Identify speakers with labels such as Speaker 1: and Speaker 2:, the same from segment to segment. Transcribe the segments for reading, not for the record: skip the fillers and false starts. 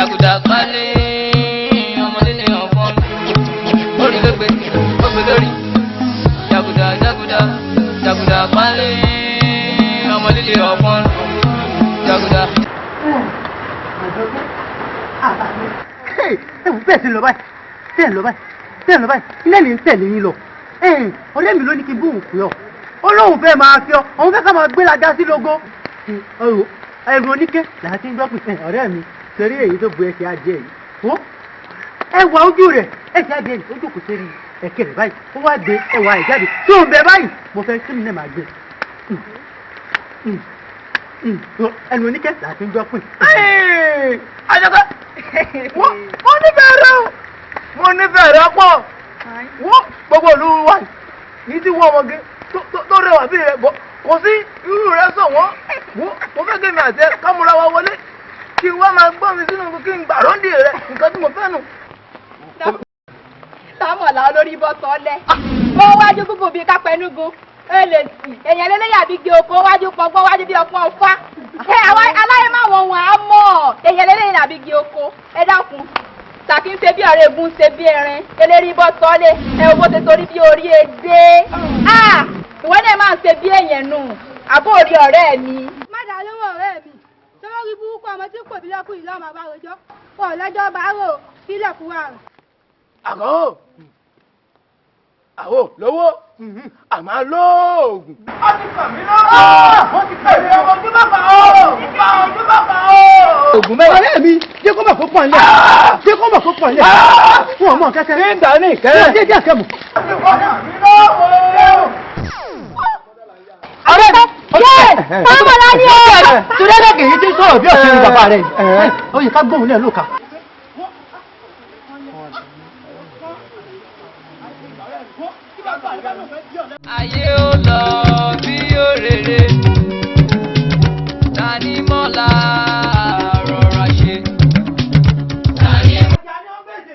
Speaker 1: Jàgùdà pálí ọmọdé ọ̀fọ́n orí ló gbé ó gbé lórí. Jàgùdà jàgùdà jàgùdà pálí ọmọdé ọ̀fọ́n jàgùdà.
Speaker 2: Ẹ wò bẹ́ẹ̀ sí lọ báyìí, tẹ́ lọ báyìí, tẹ́ lọ báyìí, ilé ní ń tẹ̀lé yín lọ. Ọ̀rẹ́ mi ló ní kí n bóun pè ọ́. Ó lóun fẹ́ máa fi ọ́, òun fẹ́ ká máa gbéraga sí logo. Ẹrù oníké làá ti ń gbọ́ pé ọ̀rẹ́ mi torí èyí tó bu ẹsẹ̀ adìẹ yìí. Wọ́n ẹwà ojú rẹ̀ ẹsẹ̀ adìẹ yìí ó jókòó sórí ẹ̀kẹ́ rẹ̀ báyìí, ó wá gbé ẹwà rẹ̀ jáde. Tó ń bẹ báyìí, mo fẹ́ kí mi náà máa gbé. Ẹnu oníké làá ti ń gbọ́ pé.
Speaker 3: Àjọkẹ́, mo nífẹ̀ẹ́ rẹ o, mo nífẹ̀ẹ́ rẹ pọ̀. Wọ́n gbogbo ìlú wa yìí tí wọ́n ọmọge tó rẹwà bí rẹ bọ̀ kò sí irú rẹ sọ wọ́n. Mo fẹ́ kémi àti ẹ kámúra wa wọlé kí n wá máa gbọ́ mi sínú kí n gbà rọ́ndì rẹ nǹkan tí mo fẹ́ nù.
Speaker 4: Támọ̀lá olórí bọ́ sọ́lẹ̀. Ó wájú gúgùn bíi kápẹ́núgun. Ẹ lè sì. Èèyàn lélẹ́yà bíi gé oko wájú pọ̀npọ́n wájú bíi ọpọ́n ọ̀fá. Ẹ àwọn aláyé máa wọ̀n wọ̀n á mọ̀. Èèyàn lélẹ́yà bíi gé oko. Ẹ dákun. Sàkí ń ṣe bí ọ̀rẹ́ ègún ń ṣe bí ẹrin. Eléri bọ́ sọ́lẹ̀. Ẹ wo bó ṣe torí bí orí edé. Ìwọ náà máa ń ṣe bí èèyàn nù. Àbó orí ọ̀rẹ́ mi.
Speaker 5: Má dá lówó ọ̀rẹ́ mi. Sọ́wọ́n burúkú ọmọ tí kò bí lọ́kùnrin lọ́mọ bá rojọ́. Ọ̀ lọ́jọ́ bá rò sílẹ̀ fún wa.
Speaker 3: Àgọ́ àwọ̀ lówó àmà lóògùn. Ó ti kàn mí lọ́wọ́. Ó ti kàn mí lọ́wọ́. Ojú bàbá o. Ojú bàbá o.
Speaker 2: Ògùn mẹ́wàá. Ọ̀rẹ́ mi jẹ́ kó mọ̀ kó pọ̀ nílẹ̀. Jẹ́ kó mọ̀ kó pọ̀ nílẹ̀. Fún ọmọ kẹ́kẹ́.
Speaker 3: Ní ìgbà ní ìkẹ́rẹ́.
Speaker 2: Ní ìdí àkẹ́mù.
Speaker 3: Ó ti kàn mí lọ́wọ́.
Speaker 2: Ọ̀rẹ́ mi.
Speaker 4: Támọ̀lá ni o.
Speaker 2: Torí ẹ̀rẹ́ kìí tí ń sọ̀rọ̀ bí ọ̀sẹ̀ ni bàbá rẹ̀ yìí. Ó yẹ ká gbóhùn lẹ̀ lóka.
Speaker 1: Ayé ó lọ bí òrèrè, tani mọ́lá rọra ṣe.
Speaker 2: Àjàní ó gbèsè.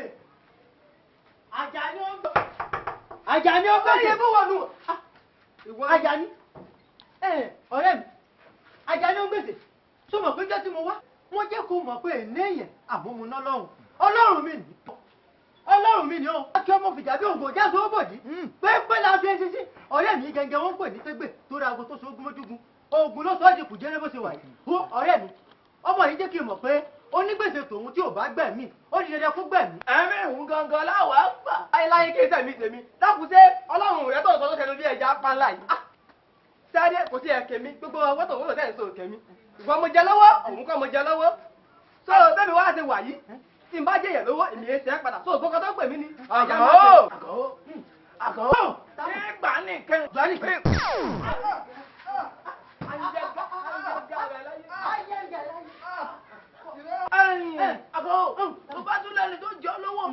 Speaker 2: Àjàní ọ̀rẹ́ mi, Àjàní ó gbèsè. Sọ mọ̀ pé jẹ́ tí mo wá, wọ́n jẹ́ kó mọ̀ pé ènìyàn àmúmuná lọ́rùn. Ọlọ́run mi nì. Ọlọ́run mi ni ó. Kí ọmọ fìjà bí ògùn ọjà sọ bòdì. Pépé la fi ẹṣin sí. Ọ̀rẹ́ mi gẹ́gẹ́ wọ́n ń pè ní Tégbè tó ra aago tó so ogún mọ́júgun. Oògùn ló sọ ọ́ di kùjẹ́rẹ́ bó ṣe wà yìí. Ó ọ̀rẹ́ mi, ọmọ yìí jẹ́ kí n mọ̀ pé onígbèsè tòun tí ò bá gbẹ̀mí, ó di dandan kó gbẹ̀mí.
Speaker 3: Ẹ̀mí ìhun gangan láwàá gbà. Láyéláyé kí sẹ̀mí tèmi. Dákun ṣé Ọlọ́run rẹ tó ń sọ tó ṣẹlẹ̀ bí ẹja panla yìí. Sáré kò sí ẹ̀kẹ́ mi, gbogbo ọwọ́ tó wúlò tẹ̀ ń sọ òkè mi. Ìwọ mo jẹ lọ́wọ́, òun kọ́ mo jẹ lọ́wọ́. Sọ bẹ́ẹ̀ mi wá ti wà yìí. Tí n bá jẹ̀yẹ̀ lówó, èmi yẹn ṣe é padà. Sọ ògbókan tó pè mí ni. Àgọ́ àgọ́ ìgbà nìkan. Ìgbà nìkan. Àgọ́ tó bá tún lẹ́ni tó jọ lówó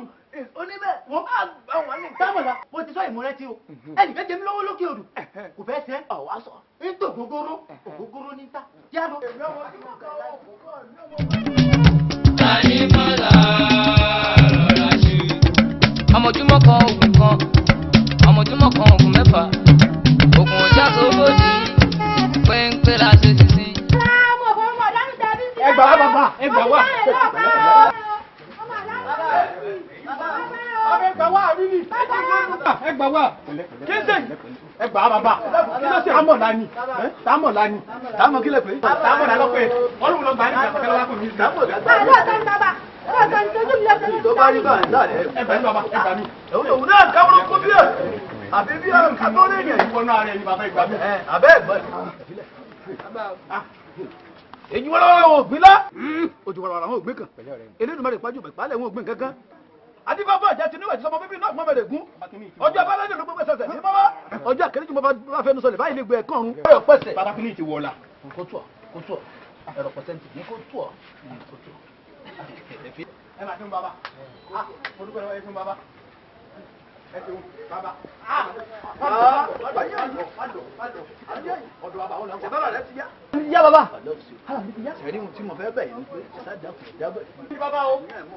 Speaker 3: oníbẹ̀ wọ́n á gbà wọ́n ní.
Speaker 2: Támọ̀lá, mo ti sọ ìmúrẹ́tí o. Ẹnìkan jẹ mí lówó lókè odò. Kò fẹ́ sẹ́. Ọ̀wá sọ. Ń tò gógóró. Ògógóró ní ta. Yálò.
Speaker 1: Tani mọ́lá rọra ṣe. Ọmọjúmọ́ kan ògùn kan, ọmọjúmọ́ kan ògùn mẹ́fà, ògùn ọjà sóbòdì, péńpé la ṣe sísìn.
Speaker 3: Ẹ gbà wá bàbá, ẹ gbà wá. Ẹ gbà wá àríwí. Ẹ gbà wá. Kí n sèyí? Ẹ gbà wá bàbá. Kí ló ṣe? Támọ̀lá ni. Támọ̀lá ni. Támọ̀ kí lè pè é? Támọ̀lá ló pè é. Ọlọ́run ló gbà ní ìgbà kọ́kẹ́ lọ́wọ́ mi. Támọ̀lá.
Speaker 6: Tó bá rí báyìí láàrẹ̀.
Speaker 3: Ẹ gbà mí bàbá, ẹ gbà mí.
Speaker 6: Òun náà káwọn kó bí ẹ̀. Àbí bí ọ̀run ká tó lè yẹn.
Speaker 3: Ìwọ náà rẹ̀ ni bàbá ìgbà mi.
Speaker 6: Àbẹ́ ẹ̀gbọ́n.
Speaker 3: Èyí wọ́n lọ́wọ́ àwọn ògbìn lá. Ojú wọ́n lọ́wọ́ àwọn ògbìn kan. Elédùmarè pàjù pàlẹ̀ wọn ògbìn kankan. Adébábọ̀ àjẹ́ tinú ẹ̀ tí sọmọ bíbí náà pọ́n bẹ̀rẹ̀ gún. Ọjọ́ abálájọ ló gbégbé sẹsẹ̀ ní bábá. Ọjọ́ àkẹ́rẹ́jù mo bá fẹnu sọlẹ̀ báyìí lè gbé ẹ̀kọ́ ọ̀run. Ọyọ̀ pẹ̀sẹ̀. Bàbá kìíní ti wọ̀ọ́la.
Speaker 6: Kó tù ọ́, kó tù ọ́. Ẹ̀rọ pọ̀sẹ̀ntì ní kó tù ọ́. Kó tù ọ́.
Speaker 3: Ẹ máa fún bàbá. Mo dúpẹ́ lọ́wọ́ ẹ fún bàbá. Ẹ ṣeun bàbá.
Speaker 2: Yá bàbá.
Speaker 6: Ẹ̀rí ohun tí mo fẹ́ bẹ̀ yìí ni pé ẹ̀sà dákun ìjábẹ̀.
Speaker 3: Bàbá o,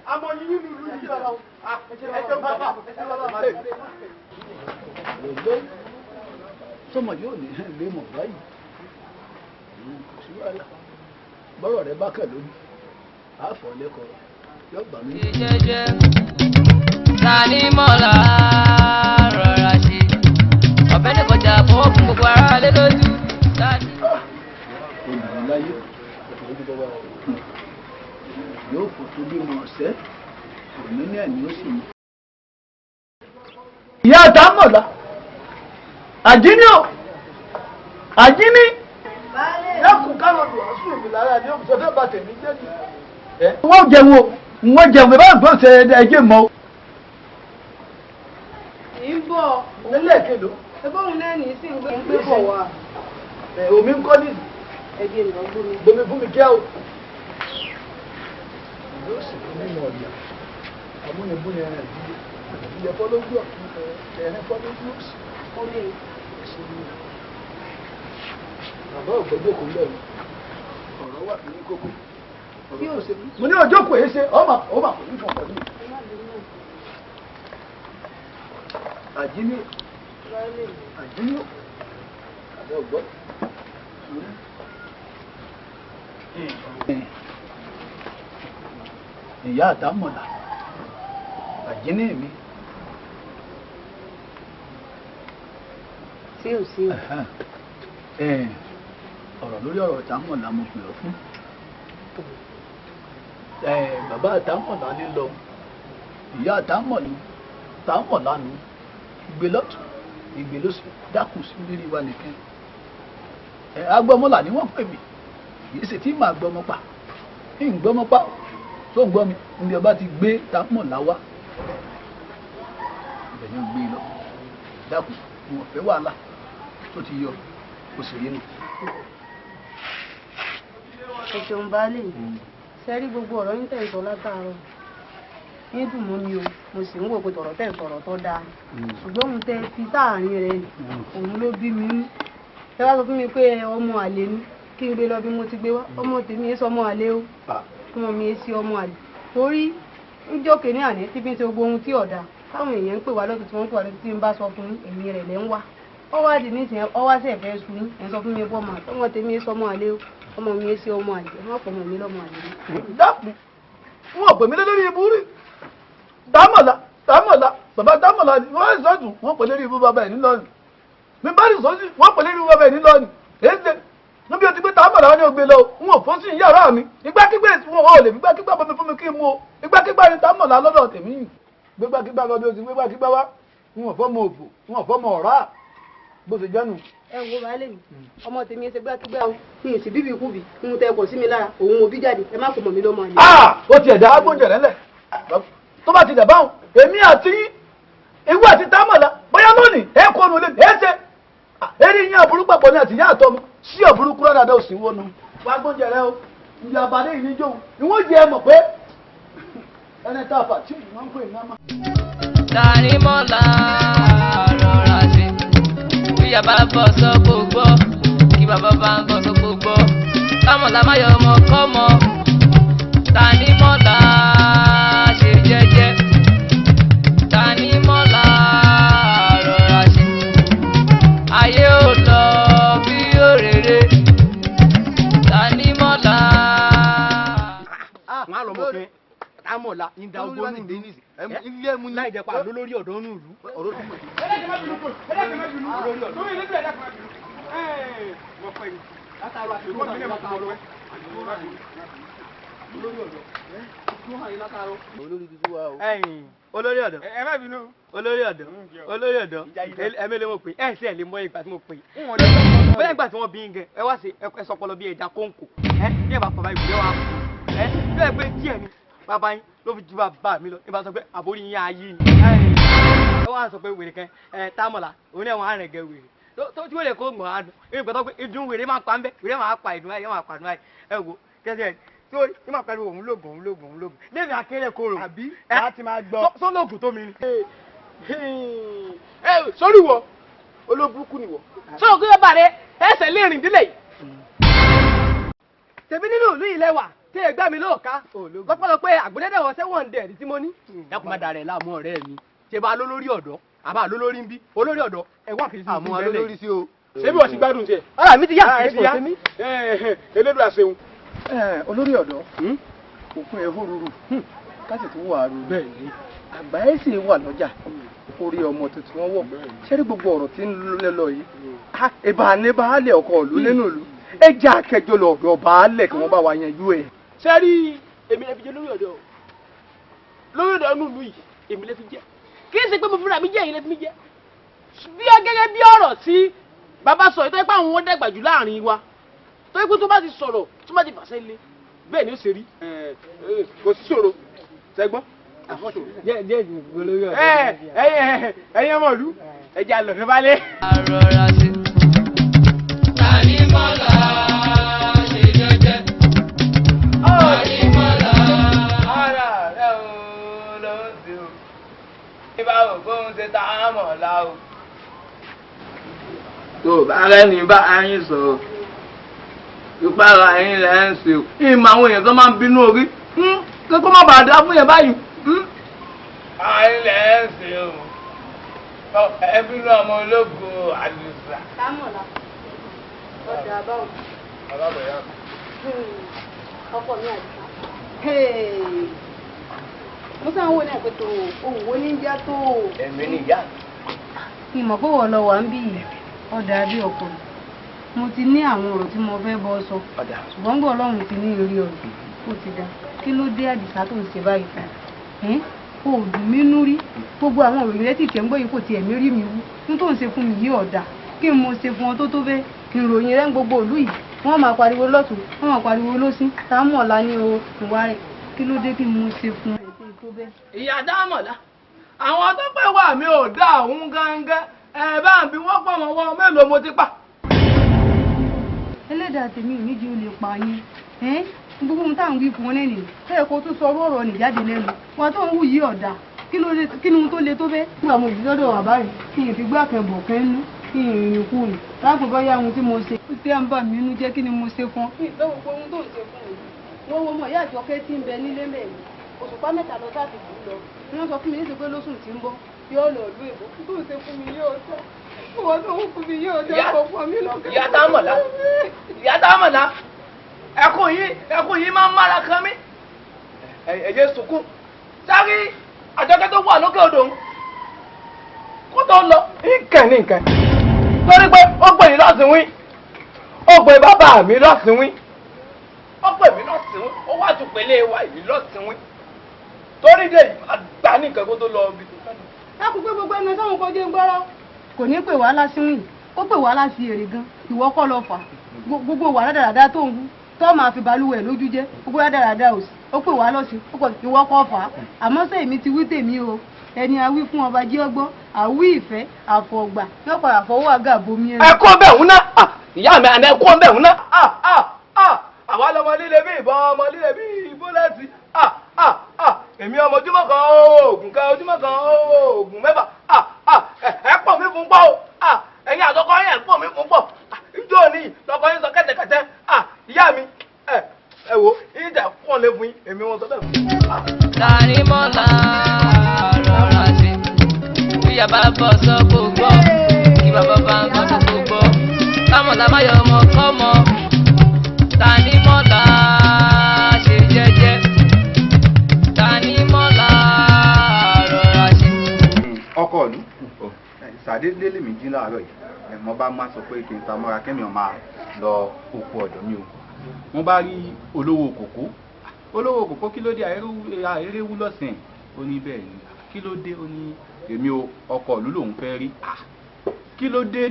Speaker 3: àmọ́ yín nínú ìlú yìí bàbá o. Ẹ ṣeun bàbá. Ẹ ṣeun bàbá.
Speaker 6: Lọ́lọ́ sọmọ yóò ní lè mọ̀ báyìí. Kò sí wàhálà. Bọ́rọ̀ rẹ bá kẹ̀ lójú. Àáfọ̀ lẹ́kọ̀ọ́. Yóò gbà mí.
Speaker 1: Jẹ́jẹ́ Tanímọ̀lá rọra ṣe ọ̀bẹ ní kọjá fọwọ́ fún gbogbo ara lé lójú.
Speaker 6: Olùláyé yóò fò tó bímọ ọ̀sẹ́ òní ní ẹ̀mí ó sì mú. Ìyá Àtàmọ̀lá àjíní o àjíní. Lẹ́kùn káwọn olùwàásù mi lára ni ó sọ fẹ́ bà tèmi jẹ́ ni. Wọ́n jẹun o, wọ́n jẹun bẹ́ẹ̀ bá ń ṣe ẹjẹ́ mọ́ o.
Speaker 5: Ń bọ̀.
Speaker 6: Lẹ́lẹ́kẹ̀ló.
Speaker 5: Ẹgbẹ́ òun náà ní sí ń gbé bọ̀ wá.
Speaker 6: Omi ń kọ́ ní.
Speaker 5: Ẹgbẹ́ ìlọ gbómi.
Speaker 6: Gbomi fún mi kíá o. Yóò sì fún mímọ ọ̀yà. Amúnibúni ẹran ìdílé. Ìdílé fọ́ lójú ọ̀tún, ẹ̀rín fọ́ lójú òsì. Bàbá ògbẹ́jọ́ kò ń bẹ̀rù. Ọ̀rọ̀ wà ní kókó. Mo ní ọjọ́ kò é ṣe, ọmọ kò ní fún ọ̀pọ̀ ní. Àjíní àjíní àbọ̀ ọ̀gbọ́. Ìyá Àtàmọ̀là àjíní mi.
Speaker 5: Sí ò sí o.
Speaker 6: Ọ̀rọ̀ lórí ọ̀rọ̀ Àtàmọ̀là mo pè ọ́ fún. Bàbá Àtàmọ̀là ní lọ, ìyá Àtàmọ̀là nù, ìgbé lọ́tún, ìgbé lósì, dákun sí rírí wa nìkan. Agbọ́mọlà ni wọ́n pè mí, kì í ṣe tí màá gbọ́mọ pa, ń gbọ́mọ pa, tó ń gbọ́ mi, níbi ọba ti gbé Tàmọ̀là wá, ibẹ̀ ni ó gbé lọ. Dákun, wọn fẹ́ wàhálà tó ti yọ, kò sì rí nù.
Speaker 5: Ẹ ṣeun baálé mi. Ṣe rí gbogbo ọ̀rọ̀ yín tẹ̀ ń sọ látàárọ̀ ní dùn mọ́ mi o, mo sì ń wò pé tọ̀rọ̀ tẹ̀ ń sọ̀rọ̀ tó dáa, ṣùgbọ́n òun tẹ fi sáàárín rẹ̀ òun ló bí mi nú. Ẹ wá sọ fún mi pé ọmọ àlè ni kí n gbé lọ bí mo ti gbé wá. Ọmọ tèmi èso ọmọ àlè o, ọmọ mi èsì ọmọ àlè, torí níjọ́ kìíní àná tí fi ń ṣe gbogbo ohun tí ọ̀dà táwọn èèyàn ń pè wá lọ́tún tí wọ́n ń pè wá lọ́tún tí ń bá sọ fún èmi rẹ̀ lẹ́ ń wá. Ọ wá di nísìnyẹn, ọ wá sí ẹ̀fẹ́ sun yín, ẹ̀ ń sọ fún mi pé ọmọ àtọmọ tèmi èso ọmọ àlè o, ọmọ mi èsì ọmọ àlè, ẹ má pọ̀ ọmọ mi lọ́mọ àlè ni.
Speaker 6: Dákun, wọn ò pè mí lórí ibú rí. Tàmọ̀là Tàmọ̀là bàbá Tàmọ̀là ni wọ́n sọ̀tún, wọ́n pè lérí ibú bàbá ẹ̀ nílọ́ọ̀nì. Mi bá rí sọ́sì, wọ́n pè lérí ibú bàbá ẹ̀ nílọ́ọ̀nì. Èsè níbi o ti gbé Tàmọ̀là ni o gbé lọ, n ò fọ́ sí yàrá mi. Ìgbàkigbà wọn ò lè gbígbàkigbà bomi fún mi kí n mú o. Ìgbàkigbà ni Tàmọ̀là lọ́dọ̀ tèmi yìí. Gbégbàkigbà lọ bí o ti gbégbàkigbà wá. N ò fọ́ mọ òfò, n ò fọ́ mọ ọ̀rá. Bó ṣe jẹ́ nu.
Speaker 5: Ẹ wo baálé mi, ọmọ tèmi ẹ ṣe gbàkigbà o, mi ò sì bíbí kúbi, ń tẹ kò sí mi lára, òun ò bí jáde, ẹ má kò mọ̀ mí lọ́mọ àlè.
Speaker 6: Ó ti ẹ̀dá agbóúnjẹ rẹ̀ lẹ̀. Tó bá ti dẹ̀ báwọn, èmi àti ewu àti Tàmọ̀là bóyá lónìí ẹ kó nu lé ẹ ṣe. Eré yín àbúrú papọ̀ ní àtìyá àtọmọ sí ọ̀bùrú kúrọ́ dáadáa ò sí wọnú. Wàá gbóúnjẹ rẹ o, ìyá àbálẹ́ yìí níjó ìwọ́n jẹ ẹ mọ̀ pé ẹni tá a fà tí wọ́n ń pè ní ọmọ.
Speaker 1: Tanímọ̀lá rọra ṣe bí yàrá bọ̀ sọ́kò gbọ́, kí bàbá bá ń bọ̀ sọ́kò gbọ́, Tàmọ̀là má yọ ọmọ kọ́ mọ́. Tanímọ̀lá ṣe jẹ́jẹ́, Tanímọ̀lá rọra ṣe, ayé ò lọ bí òréré. Tanímọ̀lá.
Speaker 3: Má lọ mọ̀ pé Tàmọ̀là ń da ogbó nù ìlú ilé mu láì jẹ́ pa àlọ́ lórí ọ̀dọ́ nù ìlú. Olórí ọ̀dọ́, olórí ọ̀dọ́, olórí ọ̀dọ́, ẹ̀mí lè mọ̀ pé ẹ̀ ṣe ẹ̀ lè mọ ìgbà tí mo pè é. Bóyá ìgbà tí wọ́n bí ń gẹ, ẹ wá sí ẹ sọpọlọ bí ẹja kóńkò, ẹ bí ẹ bá fọ báyìí, wọ́n á ẹ bí ẹ pé díẹ̀ ni bàbá yín ló fi ju bàbá mi lọ, ní bá sọ pé àbórí yín ayé ni. Ẹ wá sọ pé wèrè kan ẹ Tàmọ̀là, òun náà wọn á rìn gẹ wèrè. Tó tí wèrè kó gbọ̀n á dùn, èmi gbọ́dọ̀ pé ìdun wèrè máa pa ń bẹ́, wèrè máa pa ìdun báyìí, máa pa ìdun báyìí. Ẹ wo kẹsẹ̀ tí ó ní máa pẹ̀lú òun lóògùn, òun lóògùn, òun lóògùn. Lẹ́mi akéré koro.
Speaker 2: Àbí láti máa gbọ́.
Speaker 3: Sọ́lọ́gùn tó mi ni.
Speaker 2: Ẹ sórí wọ, olóburúkú ni wọ. Sọ̀rọ̀ kí bàbá rẹ ẹsẹ̀ lè rìn dílé yìí.
Speaker 3: Tèmi nínú ìlú ilẹ̀ wà tí ẹ gbá mi lóòka lọ́pọ̀lọpọ̀ àgbẹ̀dẹ̀wọ̀ sẹ́wọ̀n dẹ̀ tí mo ní. Dákun má darẹ̀ láàmú ọ̀rẹ́ mi, ṣe bá lólórí ọ̀dọ́ àbá lólórí ń bí olórí ọ̀dọ́ ẹ wá kìí sí
Speaker 2: Àmọ́ alólórí sí o.
Speaker 7: Ṣé bí wọ́n ti gbádùn tiẹ̀?
Speaker 3: Ara mi ti yá,
Speaker 7: Ara
Speaker 3: kìí
Speaker 7: ti yá.
Speaker 3: sí mi.
Speaker 7: Elédùà ṣeun.
Speaker 6: Olórí ọ̀dọ́, òkun ẹ̀ hó ruru.
Speaker 3: Ká sì tún wà á rú bẹ́ẹ̀ ni. Àgbà ẹ̀ sì wà lọ́jà orí ọmọ tuntun wọn wọ̀. Ṣé rí gbogbo ọ̀rọ̀ tí ń lọ yìí? Ìbá ní baálé ọkọ ìlú nínú ìlú. Ẹ jẹ́ akẹjọ lọ ọ̀dọ̀ baálé kí wọ́n bá wa yanjú ẹ̀.
Speaker 7: Ṣé rí, èmi lè fi jẹ lórí ọ̀dọ́, lórí ọ̀dọ́ inú ìlú yìí, èmi lè fi jẹ. Kì í ṣe pé mo fúnra mi jẹ́, èyí lè fi mi jẹ. Bí gẹ́gẹ́ bí ọ̀rọ̀ tí bàbá sọ yìí, tó yẹ pé àwọn wọn dàgbà jù láàrin wa, tó yẹ pé tó bá ti sọ̀rọ̀, tó bá ti fàṣẹ lé, bẹ́ẹ̀ ni ó ṣe rí.
Speaker 3: Kò sí ṣòro, ṣẹgbọ́n. Ẹ̀yin ọmọ ìlú, ẹ jẹ́ àlọ́ fẹ́ balẹ̀.
Speaker 1: Rọra ṣe. Tanímọ̀lá ṣe jẹ́jẹ́. Tanímọ̀lá.
Speaker 3: Ara rẹ̀ o ló ń ṣe o. Ibà ògbóhùn ṣe tá a mọ̀ la o.
Speaker 8: Tó o bá rẹ́ni bá yín sọ̀rọ̀, ìpara yín lẹ́ ń ṣe o. Ìmọ̀ àwọn èèyàn tó máa ń bínú orí kí kó má bàa dá fún yẹn báyìí.
Speaker 3: Ara yín lẹ́ ń ṣe o. Ẹ bínú ọmọ ológo àlùsà.
Speaker 5: Támọ̀lá, ọjà àbáwọ̀. Ọkọ mi Àdìsá. Mo sáà ń wò ní àpètò ohun wo ní já tó.
Speaker 3: Ẹ̀mí ni ìyá.
Speaker 5: Ìmọ̀ pé wọ́n lọ wà ń bí ọ̀dà bí ọkọ mi. Mo ti ní àwọn ọ̀rọ̀ tí mo fẹ́ bọ́ sọ. Ṣùgbọ́n gbọ́ Ọlọ́run ti ní ìrí ọ̀rọ̀. Ó ti dá. Kí ló dé, Àdìsá, tó ń ṣe báyìí fún un? O ò dùn mí nú rí. Gbogbo àwọn òròyìn rẹ tìtẹ̀ ń gbọ́ yìí kò tiẹ̀ mí rí mi wú. N tó ń ṣe fún mi yìí ọ̀dà. Kí n mo ṣe fún ọ tó tó bẹ́ẹ̀? Ìròyìn rẹ ń gbogbo ìlú yìí. Wọ́n máa pariwo lọ́tùn, wọ́n máa pariwo lọ́sí. Támọ̀lá ní o ìwà rẹ̀. Kí ló dé, kí n mo ṣe fún ọ tó bẹ́ẹ̀?
Speaker 8: Ìyá Dámọ̀lá, àwọn tó pẹ́ wà mí ò dá òun gángan ẹ bá ń bí wọ́n pọ̀ mọ́ wọn mélòó mo ti pa.
Speaker 5: Ẹlẹ́dàá tèmi ò ní jí o lè pa yín. Gbogbo ohun táwọn wí fún wọn lẹ́nu tó yẹ kó tún sọ ọ̀rọ̀ ọ̀rọ̀ nìjáde lẹ́nu wọn tó ń wù yí ọ̀dà. Kí ló dé? Kí ni ohun tó le tó bẹ́ẹ̀? Nígbà mo yìí lọ́dọ̀ wà báyìí, kí n fi gbá kan bọ̀ kẹ́ nú, kí n rìnrìn kú rìn láàpò báyà ohun tí mo ṣe ó ti à ń bà mí inú jẹ́. Kí ni mo ṣe fún ọ? Ìfẹ́ gbogbo ohun tó ń ṣe fún mi. Wọ́n wo ọmọ ìyá Àjọkẹ́ tí ń bẹ nílé mẹ́rin òṣùpá 3 lọ sáà ti jù ú lọ. Wọ́n sọ fún mi níṣẹ́ pé lóṣù tí ń bọ̀ yóò lọ ìlú èbó. Tó ń ṣe fún mi yóò tọ́, ìwọ tó ń fún mi yóò tọ́ ọkọ̀ fún mi lọ́kẹ́.
Speaker 8: Ìyá Támọ̀lá, ìyá Támọ̀lá, ẹkún yìí, ẹkún yìí máa ń mára kan mí. Ẹ jẹ́ sunkún sáré. Àjọkẹ́ tó wà lókè odò ń kó tó lọ nǹkan ní nǹkan, torí pé ó pè yín lọ́sìnwín, ó pè bàbá mi lọ́sìnwín, ó pè mí lọ́sìnwín, ó wá tún pèlè wa yìí lọ́sìnwín. Torí dé yìí, máa gbà ní nǹkan kó tó lọ ibi tó fẹ́ lọ.
Speaker 5: Lákùn pé gbogbo ẹnu sọ́run kọjú ń gbọ́rọ́. Kò ní pè wá lásìwìn, kó pè wá láti èrè gan. Ìwọ kọ́ lọ fà á. Gbogbo wà rádaràda tó ń wú tó máa fi balùwẹ̀ lójú jẹ́, gbogbo rádaràda òsì, ó pè wá lọ́sìn, ó pọ̀. Ìwọ kọ́ fà á. Àmọ́ sẹ́, èmi ti wí tèmi o. Ẹni awí fún ọba jí ọgbọ́n àwí ìfẹ́ àfọ̀gbà yóò padà fọwọ́ àgà bomi ẹnu.
Speaker 8: Ẹ kó bẹ́ẹ̀ ń ná. Ìyá mi àná, ẹ kó bẹ́ẹ̀ ń ná. Àwa lọmọ líle bí ìbọn, ọmọ líle bí búlẹ́ẹ̀tì. Èmi ọmọ ojúmọ́ kan oògùn kan, ojúmọ́ kan oògùn 6. Ẹ pọ̀ mí fún pọ̀ o. Ẹ̀yin àtọkọ yẹn, ẹ pọ̀ mí fún pọ̀. Njó ní lọkọ yín sọ kẹ́tẹ̀kẹ́tẹ́. Ìyá mi, ẹ wo ìjà pọ̀ lé fún yín, èmi wọn sọ bẹ́ẹ̀ fún yín.
Speaker 1: Tanímọ̀lá rọra ṣe. Bí yàrá bọ̀ sọ kò gbọ́, kí bàbá bá ń sọ kò gbọ́. Támọ̀lá má yọ ọmọ kọ́mọ. Tanímọ̀lá ṣe jẹ́jẹ́. Tanímọ̀lá rọra ṣe.
Speaker 9: Ọkọ ìlú, sàdédé lèmi jí láàárọ̀ yìí, mo bá má sọ pé kí n ta mọ́ra kẹ́mi ọ̀ máa lọ oko ọ̀dọ̀ mi o. Mo bá rí olówó kòkó. Olówó kòkó, kí ló dé àìréwú lọ́sìn? Ó ní bẹ́ẹ̀ ni. Kí ló dé? Ó ní èmi o, ọkọ ìlú lòun fẹ́ rí. Kí ló dé?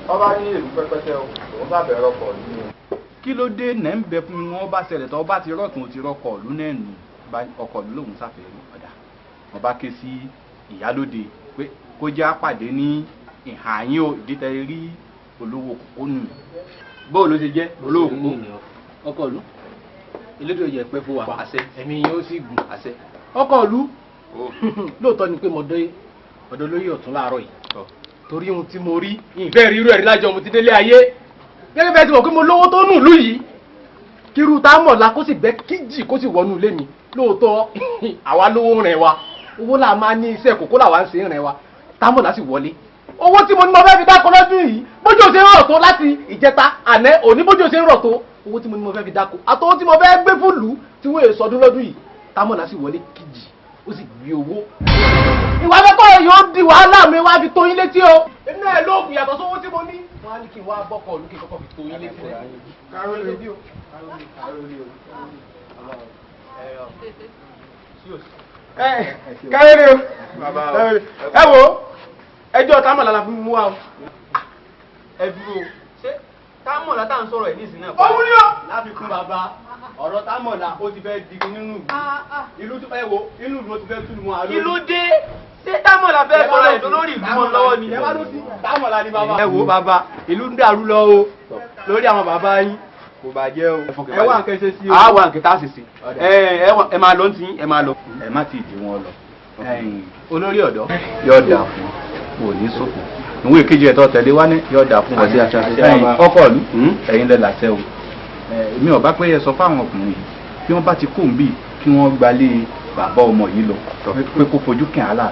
Speaker 9: Ọba ní èlú pẹpẹtẹ o, òun sábẹ̀ rọkọ̀ ìlú ni o. Kí ló dé nẹ́ ń bẹ fún mi? Wọ́n bá ṣẹlẹ̀ tó bá ti rọ̀tún, ó ti rọkọ̀ ìlú náà nù. Ọkọ̀ ìlú lòun sáfẹ́ rí. Ọ̀dà, wọ́n bá ké sí ìyálóde pé kó jẹ́ àpàdé ní ìhà yín o. Ìdí tẹ́ rí olówó kòkó nù, bóò ló ṣe jẹ́ olówó kòkó.
Speaker 7: Ọkọ ìlú, elédè òye pẹ́ fún wa.
Speaker 9: Àṣẹ.
Speaker 7: Ẹ̀mí yín ó sì gùn.
Speaker 9: Àṣẹ.
Speaker 7: Ọkọ ìlú, lóòótọ́ ni pé mo dé ọ̀dọ̀ olóyè ọ̀tún láàárọ̀ yìí, torí ohun tí mo rí, ìfẹ́ rí irú ẹ̀rí lájọ mo ti délé ayé. Gẹ́gẹ́ bẹ́ẹ̀ ti mọ̀ pé mo lówó tó nù lú yìí, kírú tá a mọ̀ la kó sì bẹ́ kíjì kó sì wọnú ilé mi. Lóòótọ́ àwa lówó rìn wa, owó là máa ní, iṣẹ́ kòkó làwa ń ṣe rìn wa. Támọ̀lá sì wọlé, owó tí mo ní mo fẹ́ fi dáko lọ́dún yìí, bójú ò ṣe ń rọ̀ tó láti ìjẹta àná òní, bójú ò ṣe ń rọ̀ tó, owó tí mo ní mo fẹ́ fi dáko àtọwó tí mo fẹ́ gbé fún lù tí wọ́n èso ọdún lọ́dún yìí. Támọ̀lá sì wọlé kìjì ó sì gbé owó. Ìwà fẹ́kọ̀ yóò di wàhálà mi wá fi tó yín létí o. Èmi náà lóògùn yàtọ̀ sówó tí mo ní. Wọ́n á ní kí n wá bọ́kọ̀ òlú kí n kọ́kọ́ fi tó yín létí rẹ̀.
Speaker 8: Káyọ̀dé o, ẹ wo ẹjọ́ Támọ̀lá la fi mú wa o.
Speaker 3: Ẹ dúró, ṣé Támọ̀lá tá à ń sọ̀rọ̀ ẹ̀ nísìnyí náà.
Speaker 8: Òun ni o.
Speaker 3: Láfikún bàbá, ọ̀rọ̀ Támọ̀lá ó ti fẹ́ di nínú ìlú. Ìlú ẹ wo inú ìlú ó ti fẹ́ túlù mọ́ àlọ́.
Speaker 8: Kí ló dé? Ṣé Támọ̀lá fẹ́ sọ̀rọ̀ ẹ̀ lórí ìlú mọ́ lọ́wọ́ ni?
Speaker 3: Ẹ wá ló sí Támọ̀lá ni bàbá. Ẹ wo bàbá, ìlú ń dàrú lọ o lórí àwọn bàbá yín. Kò bàjẹ́ o. Ẹ wá nǹkan ṣe sí o.
Speaker 8: A wá nǹkan tá a ṣe sí. Ẹ máa lọ ní ẹ máa lọ.
Speaker 9: Ẹ má ti dì wọn lọ. Olórí ọ̀dọ́ yóò dà fún ọ ní sòfò. Ìwé ìkejì ẹ̀tọ́ tẹ̀lé wá ní yóò dà fún ọ. Ọkọ ìlú ẹ̀yin lẹ làṣẹ o. Èmi ò bá pé ẹ sọ fáwọn ọkùnrin yìí bí wọ́n bá ti kó ń bì kí wọ́n gbalé bàbá ọmọ yìí lọ pé kó fojú kàn á là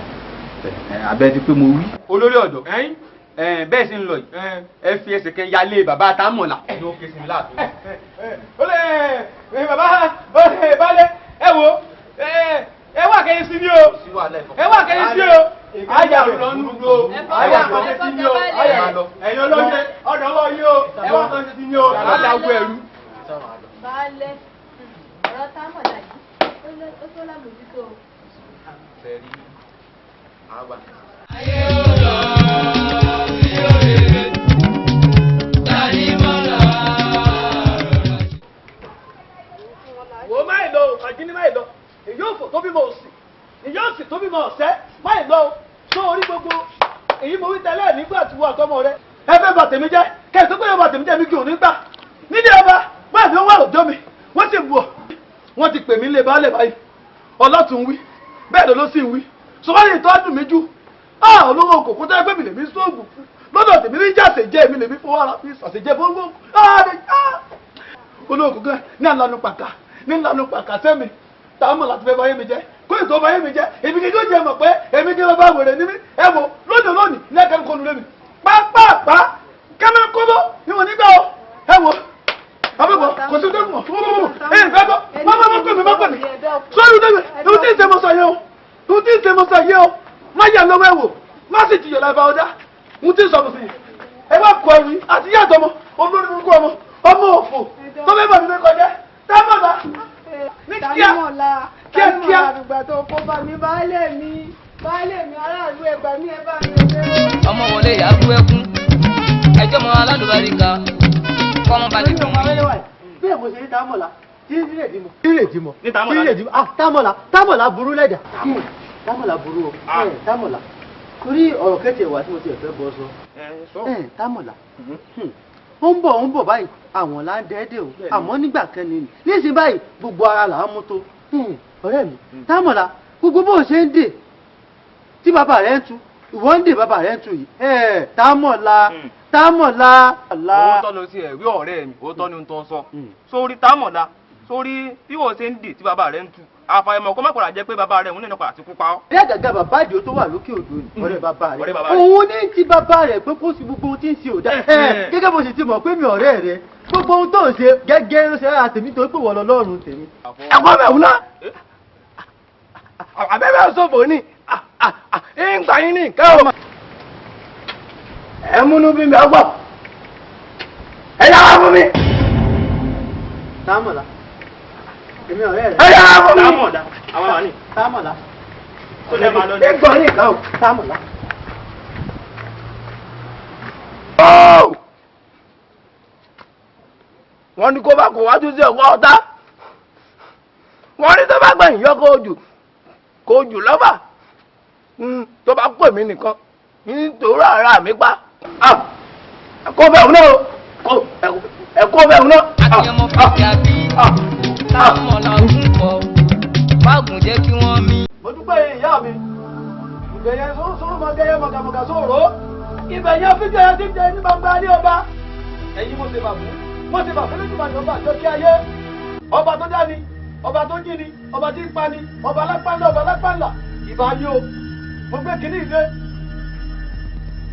Speaker 9: abẹ́ ti pé mo wí.
Speaker 3: Olórí ọ̀dọ́ bẹ́ẹ̀ sì ń lọ yìí, ẹ fi ẹsẹ̀ kan yálé bàbá Támọ̀lá.
Speaker 8: Olè bàbá balẹ̀, ẹ wo ẹ wá kẹ́yìn sí mi o, ẹ wá kẹ́yìn sí o.
Speaker 3: Àyà lọ nù o, àyà kẹ́yìn sí mi o, àyà lọ.
Speaker 8: Ẹ̀yin olóye ọ̀dọ̀ wọ̀ yìí o, ẹ wá kẹ́yìn sí mi o.
Speaker 3: Aláwọ̀ ẹ̀rú.
Speaker 4: Baálẹ̀, ọ̀rọ̀ Támọ̀lá yìí ó tó lámòjútó o.
Speaker 1: Ayé ó lọ bí òrèrè, Támọ̀lá rọra ṣe.
Speaker 6: Wò ó máì lọ o, àjíní máì lọ. Èyí ò fò tó bímọ òsì, èyí ò sì tó bímọ ọ̀sẹ́, máì lọ o. Sọ orí gbogbo èyí mo wí tẹ́lẹ̀ nígbà tí wọ́n àtọmọ rẹ. Ẹ fẹ́ bà tèmi jẹ́, kẹ̀sì pé yóò bà tèmi jẹ́ mi kì ò ní gbà. Nílé ọba, báyìí fi ń wà lọ́jọ́ mi, wọ́n sì bù ọ́. Wọ́n ti pè mí lé baálé báyìí. Ọlọ́tún wí, bẹ́ẹ̀ ló sì ń wí. Sọ̀rọ̀ tó dùn mí jù. Ah, olówó kòkó tó yẹ pé mi lè mi sóògùn fún. Lọ́dọ̀ tèmi ní jàṣẹ̀jẹ́ mi lè mi fowó ara mi ṣàṣẹ̀jẹ́ fún gbogbo. Olówó kòkó ní àlànà pàkà ní ìlànà pàkà sẹ́mi. Támọ̀lá ti fẹ́ báyé mi jẹ́, kó ètò báyé mi jẹ́, èmi kí yóò jẹ mọ̀ pé èmi kí ló bá wèrè ní mí. Ẹ wo lónìí lónìí ní ẹ̀kẹ́ kọlu lé mi. Pápápá kẹ́mẹ́ kọ́bọ́ ni wọ́n nígbà o. Ẹ wo àbẹ̀bọ̀ kò sí dẹ́kun mọ̀ ẹ ẹ fẹ́ bọ́ má má má pè mí má pè mí. Sọ́ọ́rù dẹ́gbẹ̀ ohun tí ń ṣe mo sọ yẹ o, ohun tí ń ṣe mo sọ yẹ o, má yà lọ́wọ́ ẹ wò, má sì jìyà láì bá ọjà, ohun tí ń sọ mo sì yẹ. Ẹ wá kọ ẹrù yìí àti yàtọ̀ ọmọ olórí burúkú ọmọ ọmọ òfò tó fẹ́ bà mí lórúkọ jẹ́. Támọ̀lá ní kíá kíá kíá.
Speaker 5: Àdùgbà tó kó bá mi baálé mi baálé mi aráàlú ẹgbà mi ẹ bá mi ṣe.
Speaker 1: Ọmọ wọlé ìyá kú ẹkún, ẹjọ́ mọ alálùbáríkà kọ́mọ bá lè dùn.
Speaker 2: Bẹ́ẹ̀ mo ṣe ní Támọ̀lá tí ń rè dìmọ̀. Tí ń rè dìmọ̀. Tí ń rè dìmọ̀. Ah Támọ̀lá Támọ̀lá burú lẹ́dà. Támọ̀lá burú o. Támọ̀lá torí ọ̀rọ̀ kẹ́tì ẹ̀wà tí mo ti ẹ̀fẹ́ bọ́ sọ. Támọ̀lá ó ń bọ̀ báyìí àwọn là ń dẹ́ẹ́dẹ́ o, àmọ́ nígbà kan ni nísìnyí báyìí gbogbo ara là ń mú tó. Ọ̀rẹ́ mi Támọ̀lá gbogbo bó ṣe ń dè tí bàbá rẹ̀ ń tu, ìwọ ń dè bàbá rẹ̀ ń tu yìí. Támọ̀lá Támọ̀lá.
Speaker 3: Òótọ́ ló ti ẹ̀ wí ọ̀rẹ́ mi, òótọ́ ni ohun tó ń sọ. Sórí Támọ̀lá, sórí bí wọ́n ṣe ń dè tí bàbá rẹ̀ ń tu, àfàìmọ̀ kó má padà jẹ́ pé bàbá rẹ̀ òun náà padà ti kú pa ọ́.
Speaker 2: Bí àgàgà bàbá àdìo tó wà lókè odò ni ọ̀rẹ́ bàbá rẹ̀, òun ní ti bàbá rẹ̀ pé kó sí gbogbo ohun tí ń ṣe òdà. Gẹ́gẹ́ bó ṣe ti mọ̀ pé mi ọ̀rẹ́ rẹ̀ gbogbo ohun tó ń ṣe gẹ́gẹ́ ló ṣe ara tèmi torí pé wọ́n lọ lọ́rùn tèmi.
Speaker 8: Ẹ̀kọ́ bẹ̀ wúná. Àbẹ́bẹ́ sọ̀fò ni ń gbà yín ní nǹkan o. Ẹ múnú bí mi ọgbọ̀. Ẹ yára fún mi.
Speaker 2: Támọ̀lá èmi ọ̀rẹ́ rẹ̀.
Speaker 8: Ẹ yára fún mi.
Speaker 3: Támọ̀lá àwọn wà ní.
Speaker 2: Támọ̀lá.
Speaker 8: Ẹ gbọ́ ní nǹkan o.
Speaker 2: Támọ̀lá.
Speaker 8: Wọ́n ní kó bá kó wájú sí ọ̀pọ̀ ọ̀tá. Wọ́n ní tó bá gbẹ̀yìn yọ kó jù kó jù lọ́fà. Tó bá pè mí nìkan nítorí ara mi pa. Kó bẹ́ẹ̀ náà o, ẹ kó bẹ́ẹ̀ náà.
Speaker 1: Àti ọmọ fìjà bí Támọ̀lá ògùn pọ̀, fáàgùn jẹ́ kí wọ́n mí.
Speaker 6: Mo dúpẹ́ ìyá mi, ìbẹ̀yẹ sóró máa gẹ́yẹ mọ̀gàmọ̀gà sóró. Ìbẹ̀yẹ fíjọ ẹ ti jẹ ní gbangba ní ọba. Ẹ̀yin mo ṣe bà fún, mo ṣe bà fún lójúmọ̀ ní ọba àjọkí ayé. Ọba tó dání, ọba tó jí ni, ọba tí ń pa ni, ọba alápánlá, ọba alápánlá, ìbá yín o. Mo gbé kínní ìdè.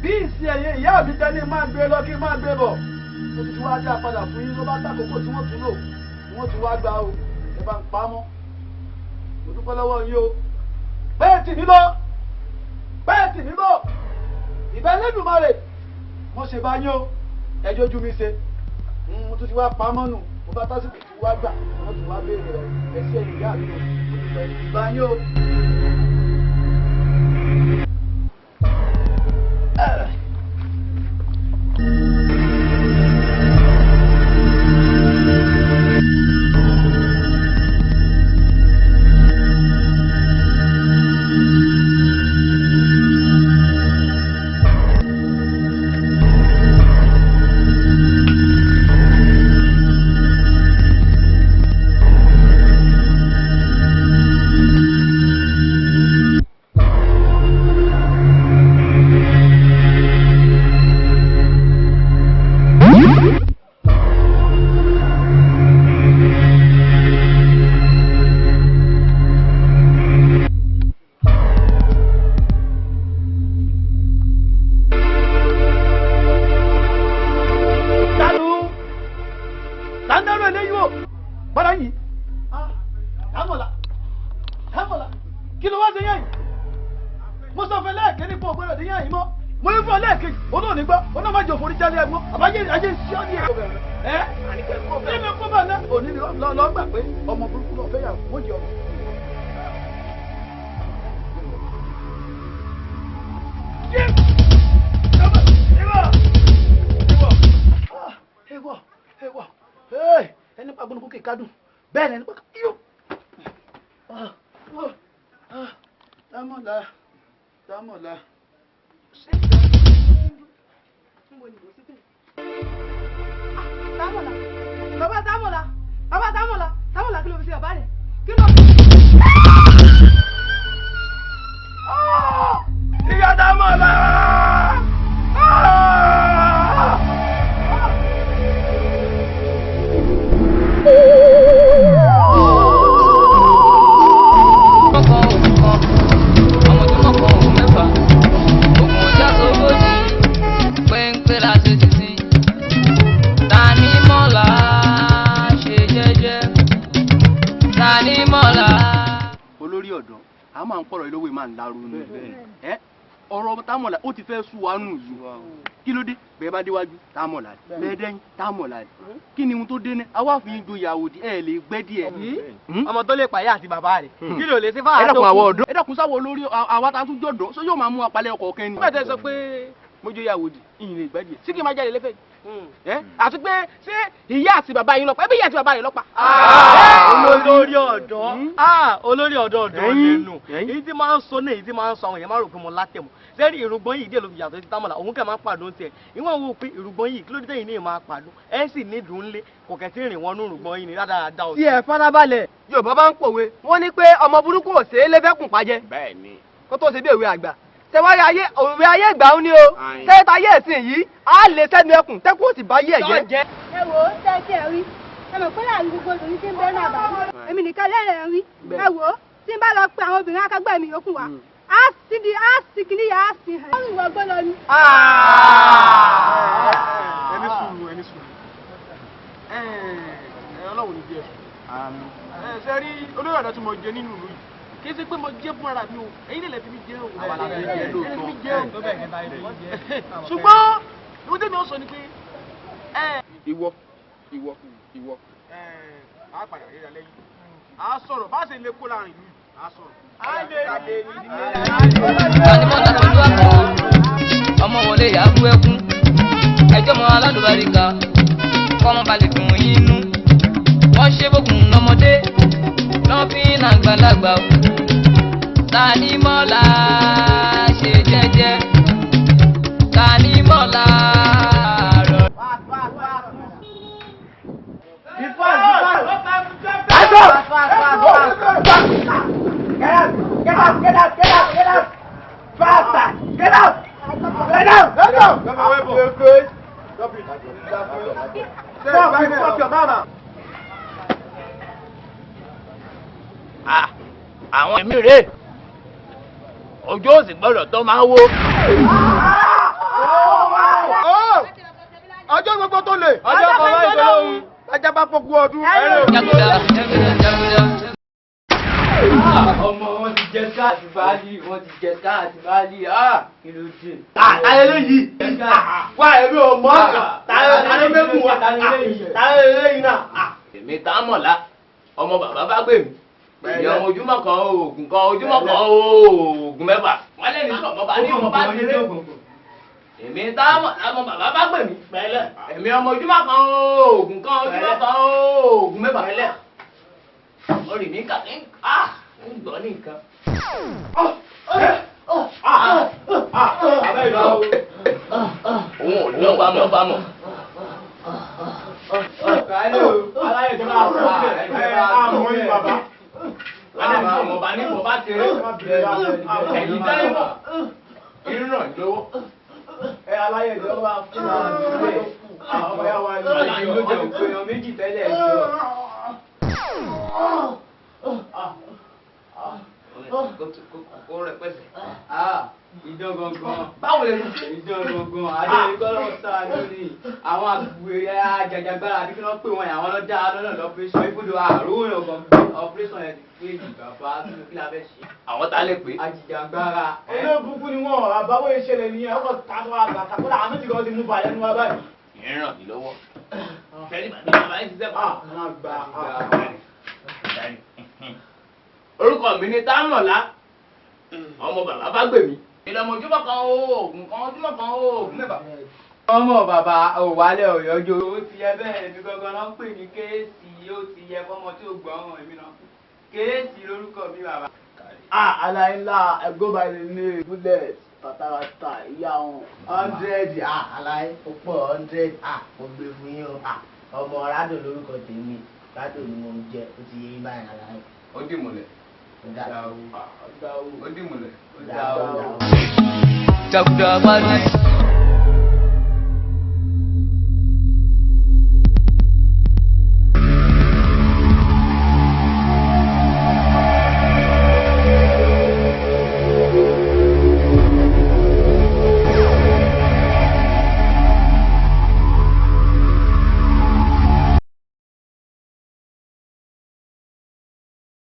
Speaker 6: Bí ìsìn ẹ̀yẹ ìyá mi tẹ́lẹ̀ máa gbé lọ kí máa gbé bọ̀. Mo ti wá dá padà fún yín ló bá tàkókò tí wọ́n tún lò. Wọ́n tún wá gbà o, ẹ bá ń pa mọ́. Mo dúpẹ́ lọ́wọ́ yín o. Bẹ́ẹ̀ tì mí lọ, bẹ́ẹ̀ tì mí lọ, ìbẹ́ Ẹlẹ́dùmarè mo ṣe bá yín o, ẹjọ́ ojú mi ṣe. Mo tún ti wá pamọ́ nù, mo bá tásìkò tí wá gbà, wọ́n tún wá béèrè rẹ̀, ẹ sí ẹ̀yìn ìyá mi o, mo dúpẹ́ ìbá yín o.
Speaker 7: Ó ti fẹ́ sú wa nù yìí, kí ló dé? Bẹ́ẹ̀ bá déwájú Támọ̀lá, bẹ́ẹ̀ dẹ́yìn Támọ̀lá, kí ni ohun tó dé ní? Àwa fi ń joyè àwòdì, ẹ lè gbẹ́ díẹ̀.
Speaker 3: Ọmọ tó lè pààyà àti bàbá rẹ̀ kí ló lè ṣe fáwọn
Speaker 7: àtọkùn? Ẹ dẹ́kun àwọn ọ̀dọ́, ẹ dẹ́kun sáwọ olórí àwa tá a tún jọ̀dọ̀, sọ yóò máa mú apalẹ̀ ọkọ̀ kẹ́ni.
Speaker 8: Nígbà tẹ́ sọ pé mo joyè àwòdì, ìyìn lè gbẹ́ díẹ̀, sí kí n máa jáde lẹ́fẹ̀ẹ́? Àti pé ṣé ìyá àti bàbá yín lọ́pa? Ẹbí ìyá àti bàbá rẹ̀ lọ́pa.
Speaker 3: Olórí ọ̀dọ́, olórí ọ̀dọ́ ọ̀dọ́ lẹ́nu èyí tí máa ń sọ náà, èyí tí máa ń sọ àwọn èèyàn máa rò pé mo látẹ̀mọ́. Sẹ́rí ìrùngbọ̀n yìí díẹ̀ ló fi yàtọ̀ sí Támọ̀lá, òun kẹ̀ máa ń pàdún tiẹ̀. Ìwọ̀n wo pé ìrùngbọ̀n yìí kí ló dé tẹ̀yìn ní ìmáa pàdún? Ẹ sì ní ìdùn ńlé kò kẹ̀ tí rìn wọnú ìrùngbọ̀n yìí ni dáadáa.
Speaker 2: Tí ẹ farabalẹ̀, Yorùbá bá ń pòwe, wọ́n ní pé ọmọ burúkú ò ṣeé lébẹ́kùn pàjẹ́.
Speaker 7: Bẹ́ẹ̀ni.
Speaker 2: Kó tó ṣe bí òwe àgbà. Tẹwárí ayé òwe ayé ìgbà ń ní o. Tẹ́tà ayé ẹ̀sìn yìí á lè sẹ́nu ẹkùn tẹ́kùn ó sì bá yé ẹ̀jẹ̀.
Speaker 4: Ẹ wò ó tẹ́ kí ẹ rí, ẹ mọ̀ pé láàrin gbogbo obìnrin tí ń bẹ́ẹ̀ náà bá èmi nìkan lẹ́rẹ̀ rí. Ẹ wò ó tí ń bá lọ pe àwọn obìnrin akẹgbẹ́ mi yòókù wá, á sì di á sì kìíní yà á sì hàn. Wọ́n rìn wọ́n gbọ́ lọ ni.
Speaker 7: Ẹni sùúrù, ẹni sùúrù, ẹ Ọlọ́run ní bí ẹ sùn. Ṣe rí olórí ọ̀dọ́ tí mo jẹ nínú ìlú yìí, kì í ṣe pé mo jẹ́ fún ara mi o, ẹ̀yin lè fi mi jẹ́ o, ẹ̀yin fi mi jẹ́ o. Ṣùgbọ́n ìwé tèmi ó sọ ni pé. Ìwọ ìwọ ìwọ. A padà ríra lẹ́yìn, a sọ̀rọ̀ bá ṣe lè kó láàrin ìlú, a sọ̀rọ̀.
Speaker 1: Tanimọ̀lá tó lù àpò ọmọ wọlé yà á bú ẹkún, ẹjọ́ mọ alálùbáríkà kọ́mọ balẹ̀ dùn yín nú. Wọ́n ṣe bókun lọ́mọdé lọ́n fi ń àgbàlagbà o. Tanimọ̀lá ṣe jẹ́jẹ́, Tanimọ̀lá rọ.
Speaker 2: Get out! Get out! Get out! Get out! Get out! Faster! Get out! Get out!
Speaker 6: Get out! Stop it. Stop it. Stop your mama.
Speaker 8: Àwọn ẹ̀mí rèé, ojú òsì gbọ́dọ̀ tó máa wó.
Speaker 6: Ọjọ́ gbogbo tó lè. Ọjọ́ kan láì tó lóhun. Ajá bá pokú ọdún.
Speaker 1: Jaguda, jaguda, jaguda.
Speaker 3: Ọmọ wọn ti jẹ skáàtì báàlì, wọn ti jẹ skáàtì báàlì, kí ló dé?
Speaker 8: Tàlẹ́ léyìí, wá èmi ò mọ̀ tàlẹ́ mẹ́kùn wa, tàlẹ́ léyìí náà.
Speaker 1: Èmi Támọ̀lá, ọmọ bàbá bá gbè mí. Èmi ọmọ ojúmọ́ kan oògùn kan ojúmọ́ kan oògùn mẹ́fà. Wọ́n lẹ́ni sọ̀ mọ́ bá ní ọmọ bá ti rí. Èmi Támọ̀lá ọmọ bàbá bá gbè mí. Èmi ọmọ ojúmọ́ kan oògùn kan ojúmọ́ kan oògùn mẹ́fà. Orí mi kà ń gbọ́ ní nǹkan. Òun ò lọ́ba mọ̀ bá mọ̀. Ẹ̀yin dáìmọ̀ ìràn lọ́wọ́.
Speaker 8: Ẹ aláyẹ̀ ìjọba fún wa nílé àwọn ọmọ yà wá ní
Speaker 3: ìlú jẹ́ òpin èèyàn méjì tẹ́lẹ̀ ẹ̀jọ́.
Speaker 1: Kó rẹpẹsẹ.
Speaker 3: Ìdán gangan.
Speaker 1: Báwo lè ṣe?
Speaker 3: Ìdán gangan. Adéyẹkọ́ sáà lónìí. Àwọn àgbèrè ajàjàgbara àbí kí wọ́n pè wọ́n yẹn àwọn lọ́dá lọ́nà lọ́pẹ́sọ̀ ibùdó àrùn ọ̀gàn ọ̀pẹ́sọ̀ yẹn ti pé bàbá kí la fẹ́ ṣe.
Speaker 1: Àwọn tá lè pè.
Speaker 3: Ajìjàgbara.
Speaker 8: Olóòbùkún ni wọ́n àbáwọ̀ ìṣẹ̀lẹ̀ nìyẹn ọkọ̀ tààtọ̀ àgbàtà kódà àwọn méjì kan ti mú balẹ̀ nínú wa báyìí.
Speaker 1: Ìyẹn ràn mí lọ́wọ́. Fẹ́ẹ́ ní bàbá yín ṣiṣẹ́ pa. Orúkọ mi ni Támọ̀lá, ọmọ bàbá bá gbè mí. Ìlọmọ ojúmọ́ kan oògùn kan ojúmọ́ kan oògùn mẹ́fà.
Speaker 3: Ọmọ bàbá òwálẹ̀ òyọ́jọ́. Ó ti yẹ bẹ́ẹ̀ èmi gangan náà ń pè ní kéèsì, ó ti yẹ fọ́mọ tí ó gbọ́ràn èmi náà. Kéèsì lórúkọ mi bàbá.
Speaker 8: Aláìlá go by the name bullet tatarata ìyá wọn.
Speaker 10: 100 aláì ó pọ̀ 100 mo gbé fún yín o. Ọmọ Rádò lórúkọ tèmi, Rádò ni mo ń jẹ, ó ti yé yín báyìí aláì.
Speaker 1: Ó dì múlẹ̀. Ó dì múlẹ̀. Jaguda pàdé.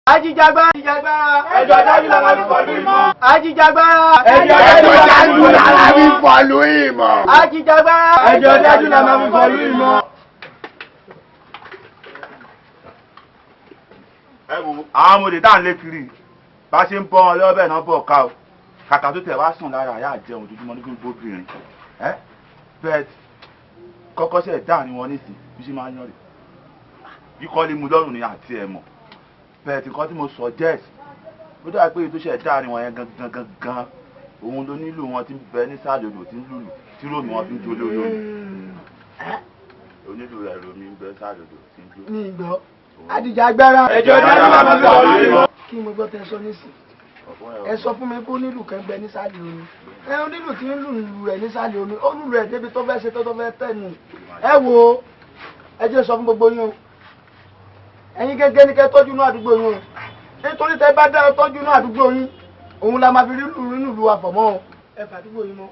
Speaker 3: Ajijagbara.
Speaker 8: Ẹjọ́ dájú la máa fi pọ̀lú ìmọ̀.
Speaker 3: Ajijagbara.
Speaker 11: Ẹjọ́ dájú la máa fi pọ̀lú ìmọ̀.
Speaker 3: Ajijagbara.
Speaker 8: Ẹjọ́ dájú la máa fi pọ̀lú ìmọ̀.
Speaker 9: Ẹ wo àwọn ọmọdé tá à ń lé kiri bá ṣe ń bọ́ ọ lọ́wọ́ bẹ́ẹ̀ náà bọ̀ ká o kàkà tó tẹ̀ wá sùn lára àyà àjẹun ojoojúmọ́ ní kí n bóbìnrin ẹ bẹ́ẹ̀ kọ́kọ́ ṣẹ̀ dáa ni wọ́n nísìn bí ṣe máa ń yàn rè yíkọ́ lè mú lọ́rùn ni àti ẹ̀ mọ̀ bẹ́ẹ̀ tí nǹkan tí mo suggest ó dáa pé ètò ìṣẹ̀dá ni wọ́n yẹn gangan gangan òun ló nílò wọn tí ń bẹ nísàlẹ̀ odò tí ń lùlù tí rómi wọn fi ń jó lórí omi onílù rẹ̀ rómi ń bẹ nísàlẹ̀ odò tí ń jó.
Speaker 2: Mi gbọ́ Ajijagbara.
Speaker 8: Ẹjọ́ dájú la máa fi pọ̀lú ìmọ̀.
Speaker 2: Kí mo gbọ́ tẹ sọ nísìn, ẹ sọ fún mi pé onílù kan bẹ nísàlẹ̀ omi, ẹ onílù tí ń lùlù rẹ̀ nísàlẹ̀ omi, ó lùlù rẹ̀ débi tó fẹ́ ṣe tó fẹ́ tẹ̀ nù. Ẹ wo ẹ jẹ́ sọ fún gbogbo yín o, ẹ̀yin gẹ́gẹ́ ní kẹ́ tọ́jú inú àdúgbò yín o, nítorí tẹ́ bá dá tọ́jú inú àdúgbò yín òun la máa fi rí lùlù nínú ìlú àfọ̀mọ́ o. Ẹ fàdúgbò yín mọ́,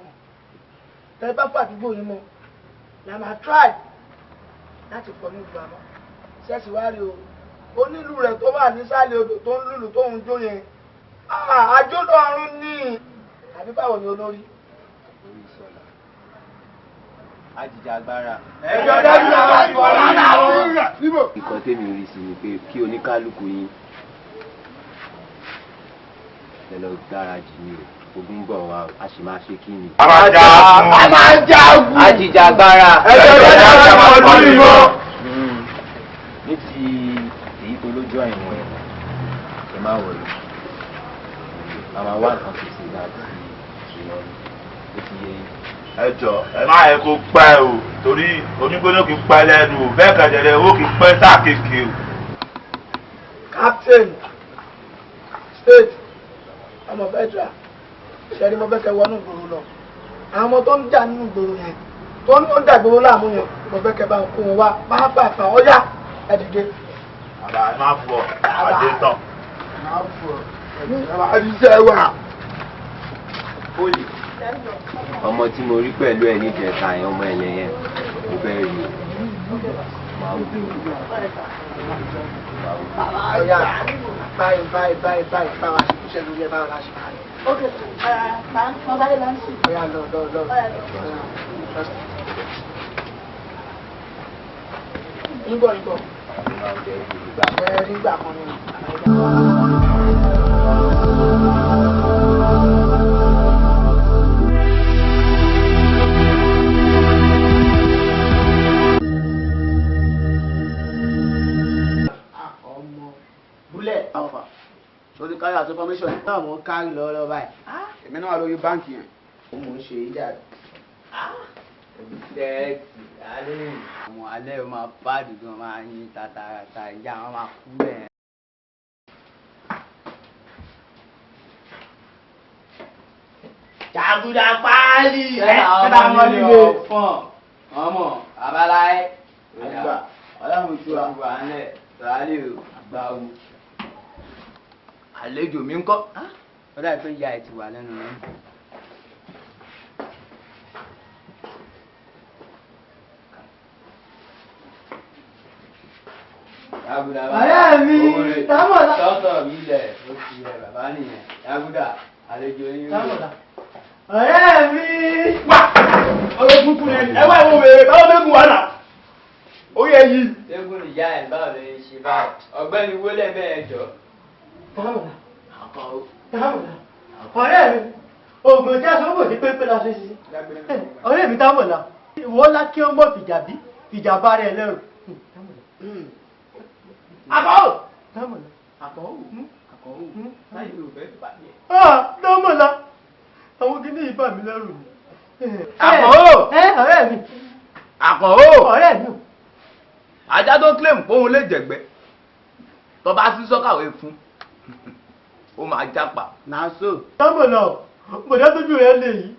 Speaker 2: tẹ́ bá fàdúgbò yín mọ́ la máa try láti pọ̀ ní ìlú àmọ́ ṣẹ́ẹ̀sì wá rí o, onílù rẹ̀ tó wà nísàlẹ̀ odò tó ń lùlù tó ń jó yẹn àjọlọ ọ̀run ní àbí báwo ni olórí.
Speaker 10: Ajijagbara.
Speaker 8: Ẹjọ́ dájú la máa fi pọ̀lú ìmọ̀.
Speaker 10: Nǹkan tèmi rí sí ni pé kí oníkálukú yín ẹ lọ gbáradì ni o, ogun ń bọ̀ wá o, a sì máa ṣe kí ni.
Speaker 11: A máa jagun. A máa jagun.
Speaker 10: Ajijagbara.
Speaker 11: Ẹjọ́ dájú la máa fi pọ̀lú ìmọ̀.
Speaker 10: Ní ti èyí tó lójú àìwọ̀n ẹ̀ ẹ má wọlé, a máa wá nǹkan ṣe sí láti ìlọrin, ó ti yé yín.
Speaker 9: Ẹ jọ ẹ má yẹ kó pẹ́ o torí omi gbóná kì í pẹ́ lẹ́nu o bẹ́ẹ̀ kẹ̀dẹ̀rẹ̀ owó kì í pẹ́ sáà kéèké o.
Speaker 2: Captain state ọmọ federal ṣẹ́ni mo fẹ́ kẹ́ wọnú ìgboro lọ, àwọn ọmọ tó ń jà nínú ìgboro yẹn tó ń dà ìgboro láàmú yẹn mo fẹ́ kẹ́ bá ń kó wọn wá pápápá ọ̀yá ẹ dìde.
Speaker 9: Bàbá ẹ má fọ àdé tán.
Speaker 11: Bàbá iṣẹ́ wà.
Speaker 10: Ọmọ tí mo rí pẹ̀lú ẹ níjẹta yẹn, ọmọ ẹlẹ yẹn, mo fẹ́ rí o. Máa wù ú.
Speaker 6: Báyìí báyìí báyìí báyìí báwa ṣe kúṣẹ́ lórí ẹ báwa la ṣe máa lọ.
Speaker 5: Ok, màá bá lè lọ sí.
Speaker 6: Ọ̀yá lọ lọ lọ. Ń bọ̀ ń bọ̀. Ẹ rí gbà kan nínú.
Speaker 11: Sori kárí àti information yẹn.
Speaker 3: Náà mo ń kárí lọ́wọ́lọ́wọ́ báyìí.
Speaker 11: Èmi náà wà lórí báǹkì yẹn.
Speaker 3: Ó mò ń ṣe é jáde. Sẹ́ẹ̀tì alẹ́ àwọn alẹ́ yóò máa bá àdúgbò máa yín tatarata ìyá àwọn máa kú bẹ́ẹ̀. Jàgùdà páálí.
Speaker 1: Ẹ
Speaker 3: ẹ
Speaker 1: ọmọ líle fún ọmọ babaláyé.
Speaker 11: Àgbà ọlọ́run ìtura.
Speaker 1: Wà á lẹ̀ sàálì àgbà wo. Àlejò mi ń kọ́.
Speaker 3: Ó dàbí pé ìyá ẹ̀ ti wà lẹ́nu rẹ̀.
Speaker 1: Jàgùdà bá
Speaker 2: Ọ̀rẹ́ mi, Támọ̀lá.
Speaker 1: Tọ́tọ̀ mi lẹ̀ ó ti yẹ bàbá nìyẹn. Jàgùdà àlejò yín.
Speaker 2: Támọ̀lá. Ọ̀rẹ́ mi.
Speaker 8: Wá! Ológun kú ni ẹ wá ìwọ wèrè báwo mẹ́gun wà náà. Ó yẹ yí.
Speaker 1: Eégún nìyá ẹ̀ báwo lè ṣe báyìí? Ọ̀gbẹ́ni wọlé bẹ́ẹ̀ jọ.
Speaker 2: Támọ̀lá.
Speaker 1: Àkànó.
Speaker 2: Támọ̀lá. Ọ̀rẹ́ mi, oògùn tí a sọ kò sí pépé la ṣe ṣe. Ọ̀rẹ́ mi Támọ̀lá, ìwọ ńlá kí ó mọ̀ fìjà bí fìjà bá rẹ̀ lẹ́rù.
Speaker 8: Àkànó.
Speaker 2: Támọ̀lá.
Speaker 8: Àkànó. Àkànó. Láyé ò fẹ́ bàjẹ́.
Speaker 2: Ah, Támọ̀lá, àwọn kìíní yìí bà mí lẹ́rù ni.
Speaker 8: Àkànó.
Speaker 2: Ẹ ọ̀rẹ́ mi.
Speaker 8: Àkànó.
Speaker 2: Ọ̀rẹ́ mi.
Speaker 8: Ajá tó claim póun lè jẹ̀gbẹ́. Tó bá sí sọ́kàwé fún. Ó máa jápa.
Speaker 3: Na so.
Speaker 2: Támọ̀lá, bọ̀dá tójú rẹ̀ lè yí.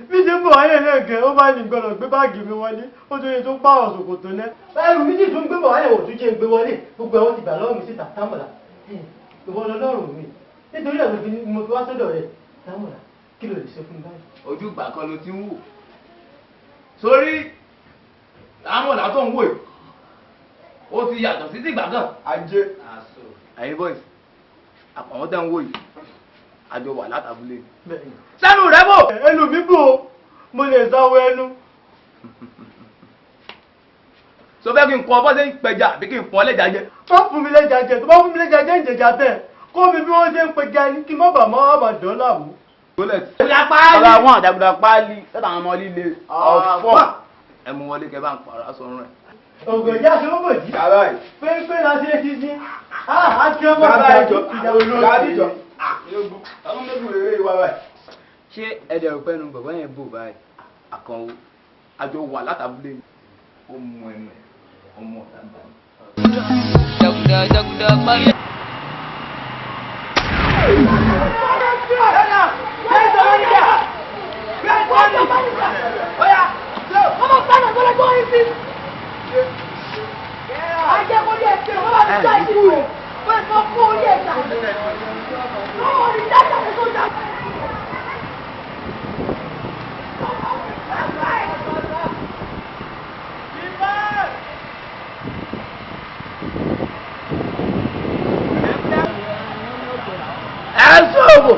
Speaker 2: Bí ṣe ń bọ̀ wáyé lẹ́ẹ̀kẹ́, ó bá ní gbọ́dọ̀ gbé báàgì mi wọlé, ó tún yẹ tó pààrọ̀ ṣòkòtò lẹ́. Ẹrù mi sì tún gbé bọ̀ wáyé òtún jẹ́ gbé wọlé, gbogbo ẹ̀wọ̀n ti gbà lọ́wọ́ mi síta, Támọ̀lá. Ìwọ lọlọ́run mi, nítorí ẹ̀ ló fi mo fi wá sọ́dọ̀ rẹ̀. Támọ̀lá, kí ló lè ṣe fún mi báyìí?
Speaker 8: Ojú ìgbà kan ló ti ń wò. Sórí Támọ̀lá tó ń wò yìí, ó ti yàtọ̀ sí tìgbà kan. Ajé. Ẹ̀yin boys, àpamọ́ tẹ́ ń wò yìí, àjọ wà látàbúlé. Sẹ́nu rẹ̀ bò.
Speaker 2: Ẹnu mi bò ó, mo lè sáwọ́ ẹnu.
Speaker 8: Sọ fẹ́ kí n kọ́ bọ́ ṣe ń pẹja àbí kí n fọ́ lẹ́ja jẹ.
Speaker 2: Má fún mi lẹ́ja jẹ, tó bá fún mi lẹ́ja jẹ ń jẹja tẹ̀. Kó mi bí wọ́n ṣe ń pẹja ní kí má bàa má bàa dán láàmú.
Speaker 3: Jàgùdà páálí. Ọ̀rọ̀ àwọn jàgùdà páálí sọ́dọ̀ àwọn ọmọ líle.
Speaker 8: Ọ̀fọ̀. Ẹ mú wọlé kẹ bá ń pààrọ̀ aṣọ ọ̀run ẹ̀.
Speaker 2: Ògùn ìjà ṣe ó bò jí. Pépé la ṣe ṣíṣí. Á kí ọmọ
Speaker 8: Bàbá
Speaker 2: ìjà
Speaker 8: ìjọ.
Speaker 2: ìjà olóògbé.
Speaker 8: Bàbá ìjọ. Àwọn mẹ́gùn rere wà báyìí.
Speaker 1: Ṣé ẹ̀dẹ̀ rò pẹ́nu bọ̀bọ́ yẹn bò báyìí?
Speaker 8: Àkànó, àjọ wà látàbúlé. Ó mú ẹnu ẹ̀, ọmọ ọ̀tá gbà.
Speaker 1: Jàgùdà jàgùdà páálí.
Speaker 8: Ẹ sọ̀rọ̀.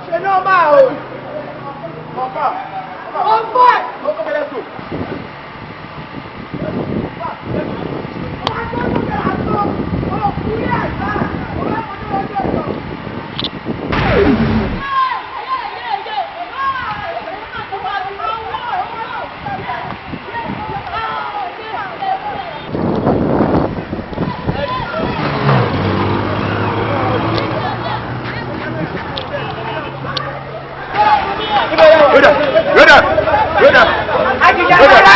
Speaker 2: Ṣé ní ọmọ àwọn? Ọ̀pọ̀ ẹ̀.
Speaker 11: Yoda! Yoda! Yoda!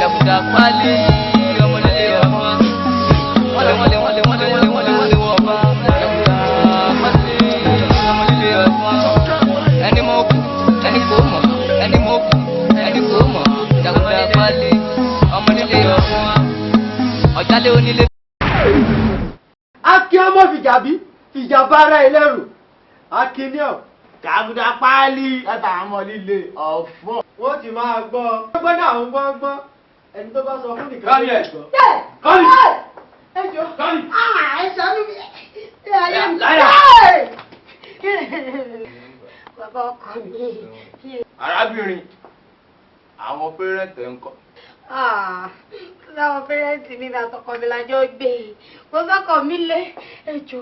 Speaker 1: Jàgùdà páálí ọmọ líle ọmọ. Wọ́n lé wọ́n lé wọ́n lé wọ́n lé wọ́n lé wọ́n lé wọ́n bá. Jàgùdà páálí ọmọ Ọ̀jálẹ̀ onílé.
Speaker 2: Akin ọmọ fìjàbí fìjà bára ẹ lẹ́rù. Akin ní ọ̀.
Speaker 8: Jàgùdà páálí. Látà àmọ́ líle ọ̀fọ́.
Speaker 2: Wọ́n ti máa gbọ́. Gbọ́n náà ń gbọ́n gbọ́n. Ẹni tó bá sọ fún nìkan.
Speaker 8: Kọ́ni ẹ̀.
Speaker 2: Kọ́ni.
Speaker 5: Ẹ jọ.
Speaker 8: Kọ́ni.
Speaker 5: Ẹ ṣàánú mi.
Speaker 8: Láyà.
Speaker 5: Bàbá ọkọ mi.
Speaker 9: Arábìnrin, àwọn pẹ́rẹ́ǹtì ń kọ́.
Speaker 5: Láwọn pẹ́rẹ́ǹtì mi ní àtọkọ mi lájọ gbé. Kò sọ́kọ mi lé. Ẹ jọ.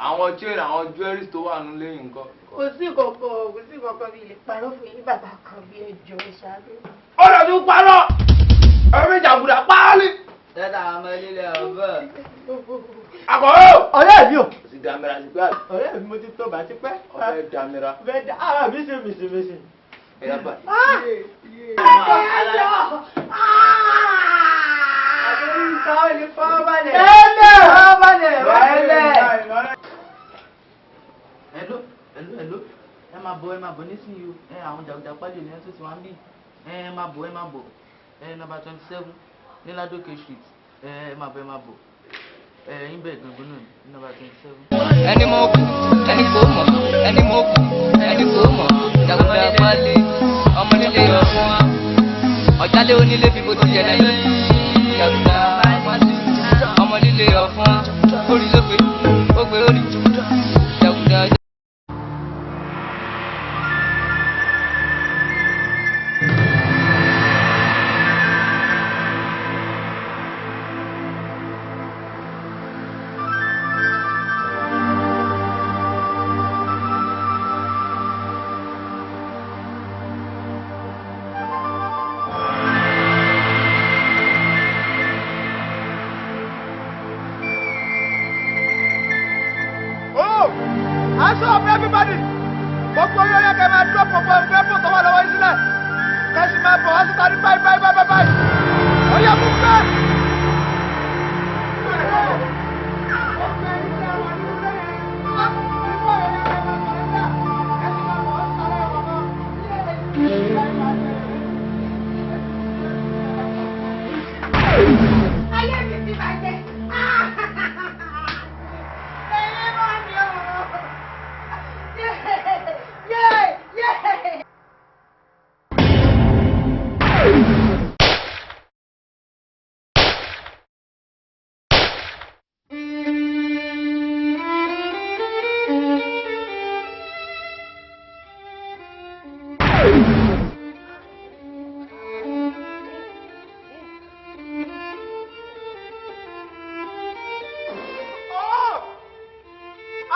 Speaker 9: Àwọn chain, àwọn jewelries tó wà nílé yìí ń kọ́.
Speaker 5: Kò sí kọ̀kọ̀, kò sí kọ̀kọ̀ mi lè parọ́ fún yín bàbá ọkọ mi. Ẹ jọ, ẹ ṣàánú.
Speaker 8: Ó lọ tún parọ́. Ẹ̀mí jàgùdà páálí.
Speaker 1: Tẹ́tà ọmọ líle ọ̀bọ̀.
Speaker 8: Àkọ́rọ́.
Speaker 2: Ọ̀rẹ́ mi o.
Speaker 9: Kò sí dàmíra sí pé àbí.
Speaker 2: Ọ̀rẹ́ mi, mo ti tọ́ bá ti pẹ́.
Speaker 9: Ọ̀fẹ́ dàmíra.
Speaker 2: Bẹ́ẹ̀ dá ara mi ṣe mèsìmèsì.
Speaker 9: Ẹ̀yà bá.
Speaker 8: Hello, hello, hello. Ẹ máa bọ̀, ẹ máa bọ̀ nísìnyí o. Ẹ àwọn jàgùdà páálí ní ẹ tó ti wá ń bì. Ẹ máa bọ̀, ẹ máa bọ̀. Ẹ nọ́mbà 27 ní Ládòkè street. Ẹ máa bọ̀, ẹ máa bọ̀. Ẹ ń bẹ̀ gangan náà ní nọ́mbà 27.
Speaker 1: Ẹni mo kú, ẹni kò mọ̀, ẹni mo kú, ẹni kò mọ̀. Jàgùdà pálí, ọmọ nílé ọ̀fun. Ọ̀jálẹ̀ onílé fi bójú jẹ lẹ́yìn. Jàgùdà pálí, ọmọ nílé ọ̀fun. Orí ló gbé, ó gbé orí. Jàgùdà.
Speaker 8: Oh! Aṣọ of everybody! Gbogbo yóò yẹ kẹ́ máa dúró pọ̀pọ̀ ẹgbẹ́ pọ̀ tó wà lọ́wọ́ yín sílẹ̀. Kẹ́sì máa bọ̀ wá síta ní báyìí báyìí báyìí báyìí. Ó yẹ kó fẹ́.
Speaker 5: Ayé mi ti bàjẹ́. Ẹyin mọ́ mi o. Yé yé.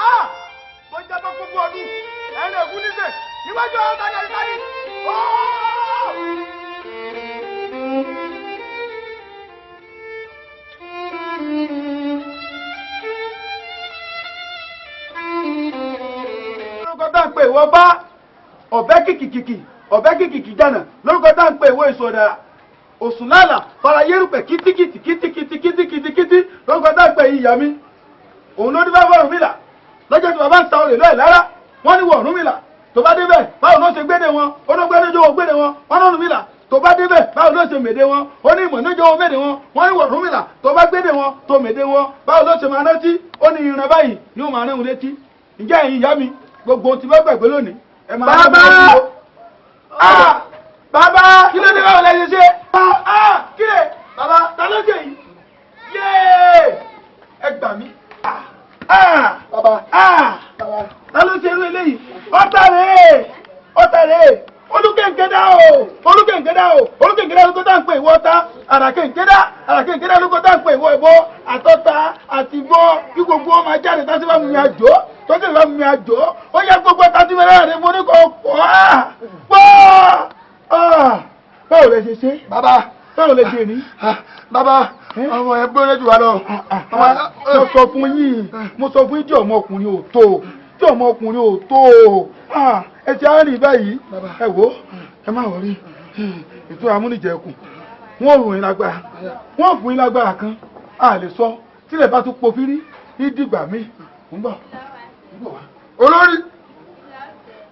Speaker 8: Ah! Mo jẹ́ bọ́ gbogbo ọdún. Ẹ̀rọ ègún níṣẹ́. Níwájú ọ̀rọ̀ tani àti tani. Oh!
Speaker 6: Lórúkọ tá ń pè ìwọ bá ọ̀bẹ kìkìkìkì, ọ̀bẹ kìkìkì jànà, lórúkọ tá ń pè ìwọ ìsọdà òsùnlálà fara yérùpẹ̀ kìtìkìtì kìtìkìtì kìtìkìtì kìtì, lórúkọ tá ń pè ìyá mi òun ló ní bá Ọ̀rúnmìlà lọ́jọ́ tí bàbá ń ta olè lọ́ọ̀ lára wọ́n ní wọ Ọ̀rúnmìlà tó bá débẹ̀ báwo ló ṣe gbéde wọn, ó ló gbéde jọ̀wọ́ gbéde wọn, wọ́n ní Ọ̀rúnmìlà tó bá débẹ̀ báwo ló ṣe mèdè wọn, ó ní ìmọ̀ ní jọ̀wọ́ mèdè wọn, wọ́n ní wọ Ọ̀rúnmìlà tó bá gbéde wọn tó mèdè wọn báwo ló ṣe máa rántí, ó ní ìran báyìí ni ó máa rán òun létí. Ǹjẹ́ ẹ̀yin ìyá mi, gbogbo ohun tí bá gbàgbé lónìí ẹ máa rán
Speaker 8: Bàbá!
Speaker 6: mi létí o. Ah! Bàbá! Kí ló dé, báwo lẹ ṣe ṣe? Ah! Kí lè? Bàbá, ta ló ṣe yìí? Yéé! Ẹ gbà mí. Ah! Bàbá! Ah! Ta ló ṣe irú eléyìí? Ọ̀tá rèé! Ọ̀tá rèé! Olúkẹ̀ǹkẹ̀dá o! Olúkẹ̀ǹkẹ̀dá o! Olúkẹ̀ǹkẹ̀dá ló kó tá à ń pè ìwọ ọ̀tá. Àràkẹ̀ǹkẹ̀dá! Àràkẹ̀ǹkẹ̀dá ló kó tá à ń pè ìwọ ìbọ. Àtọ́ta àti ìbọ kí gbogbo wọn máa jáde tá sí bá mi àjò. Tó sì bá mi àjò. Ó yẹ gbogbo ọ̀tá tí mẹ́rẹ̀ rẹ̀ mo ní kò pọ̀ á! Pọ̀! Ah! Báwo lẹ ṣe ṣe?
Speaker 11: Bàbá.
Speaker 6: Báwo lẹ ṣe rí?
Speaker 11: Bàbá, ọmọ yẹn gbóná jù wá lọ.
Speaker 6: Mo sọ fún yín, mo sọ fún yín tí ọmọkùnrin ò tó, tí ọmọkùnrin ò tó. Ẹ ti á rìn báyìí. Ẹ wò ó, ẹ má wọrí. Ètò amúnijẹkùn, wọ́n rùn yín lágbára, wọ́n fún yín lágbára kan. A lè sọ, tílẹ̀ bá tún pofírí, ní dìgbà mi. Ń bọ̀, ń bọ̀ wá.
Speaker 11: Olórí!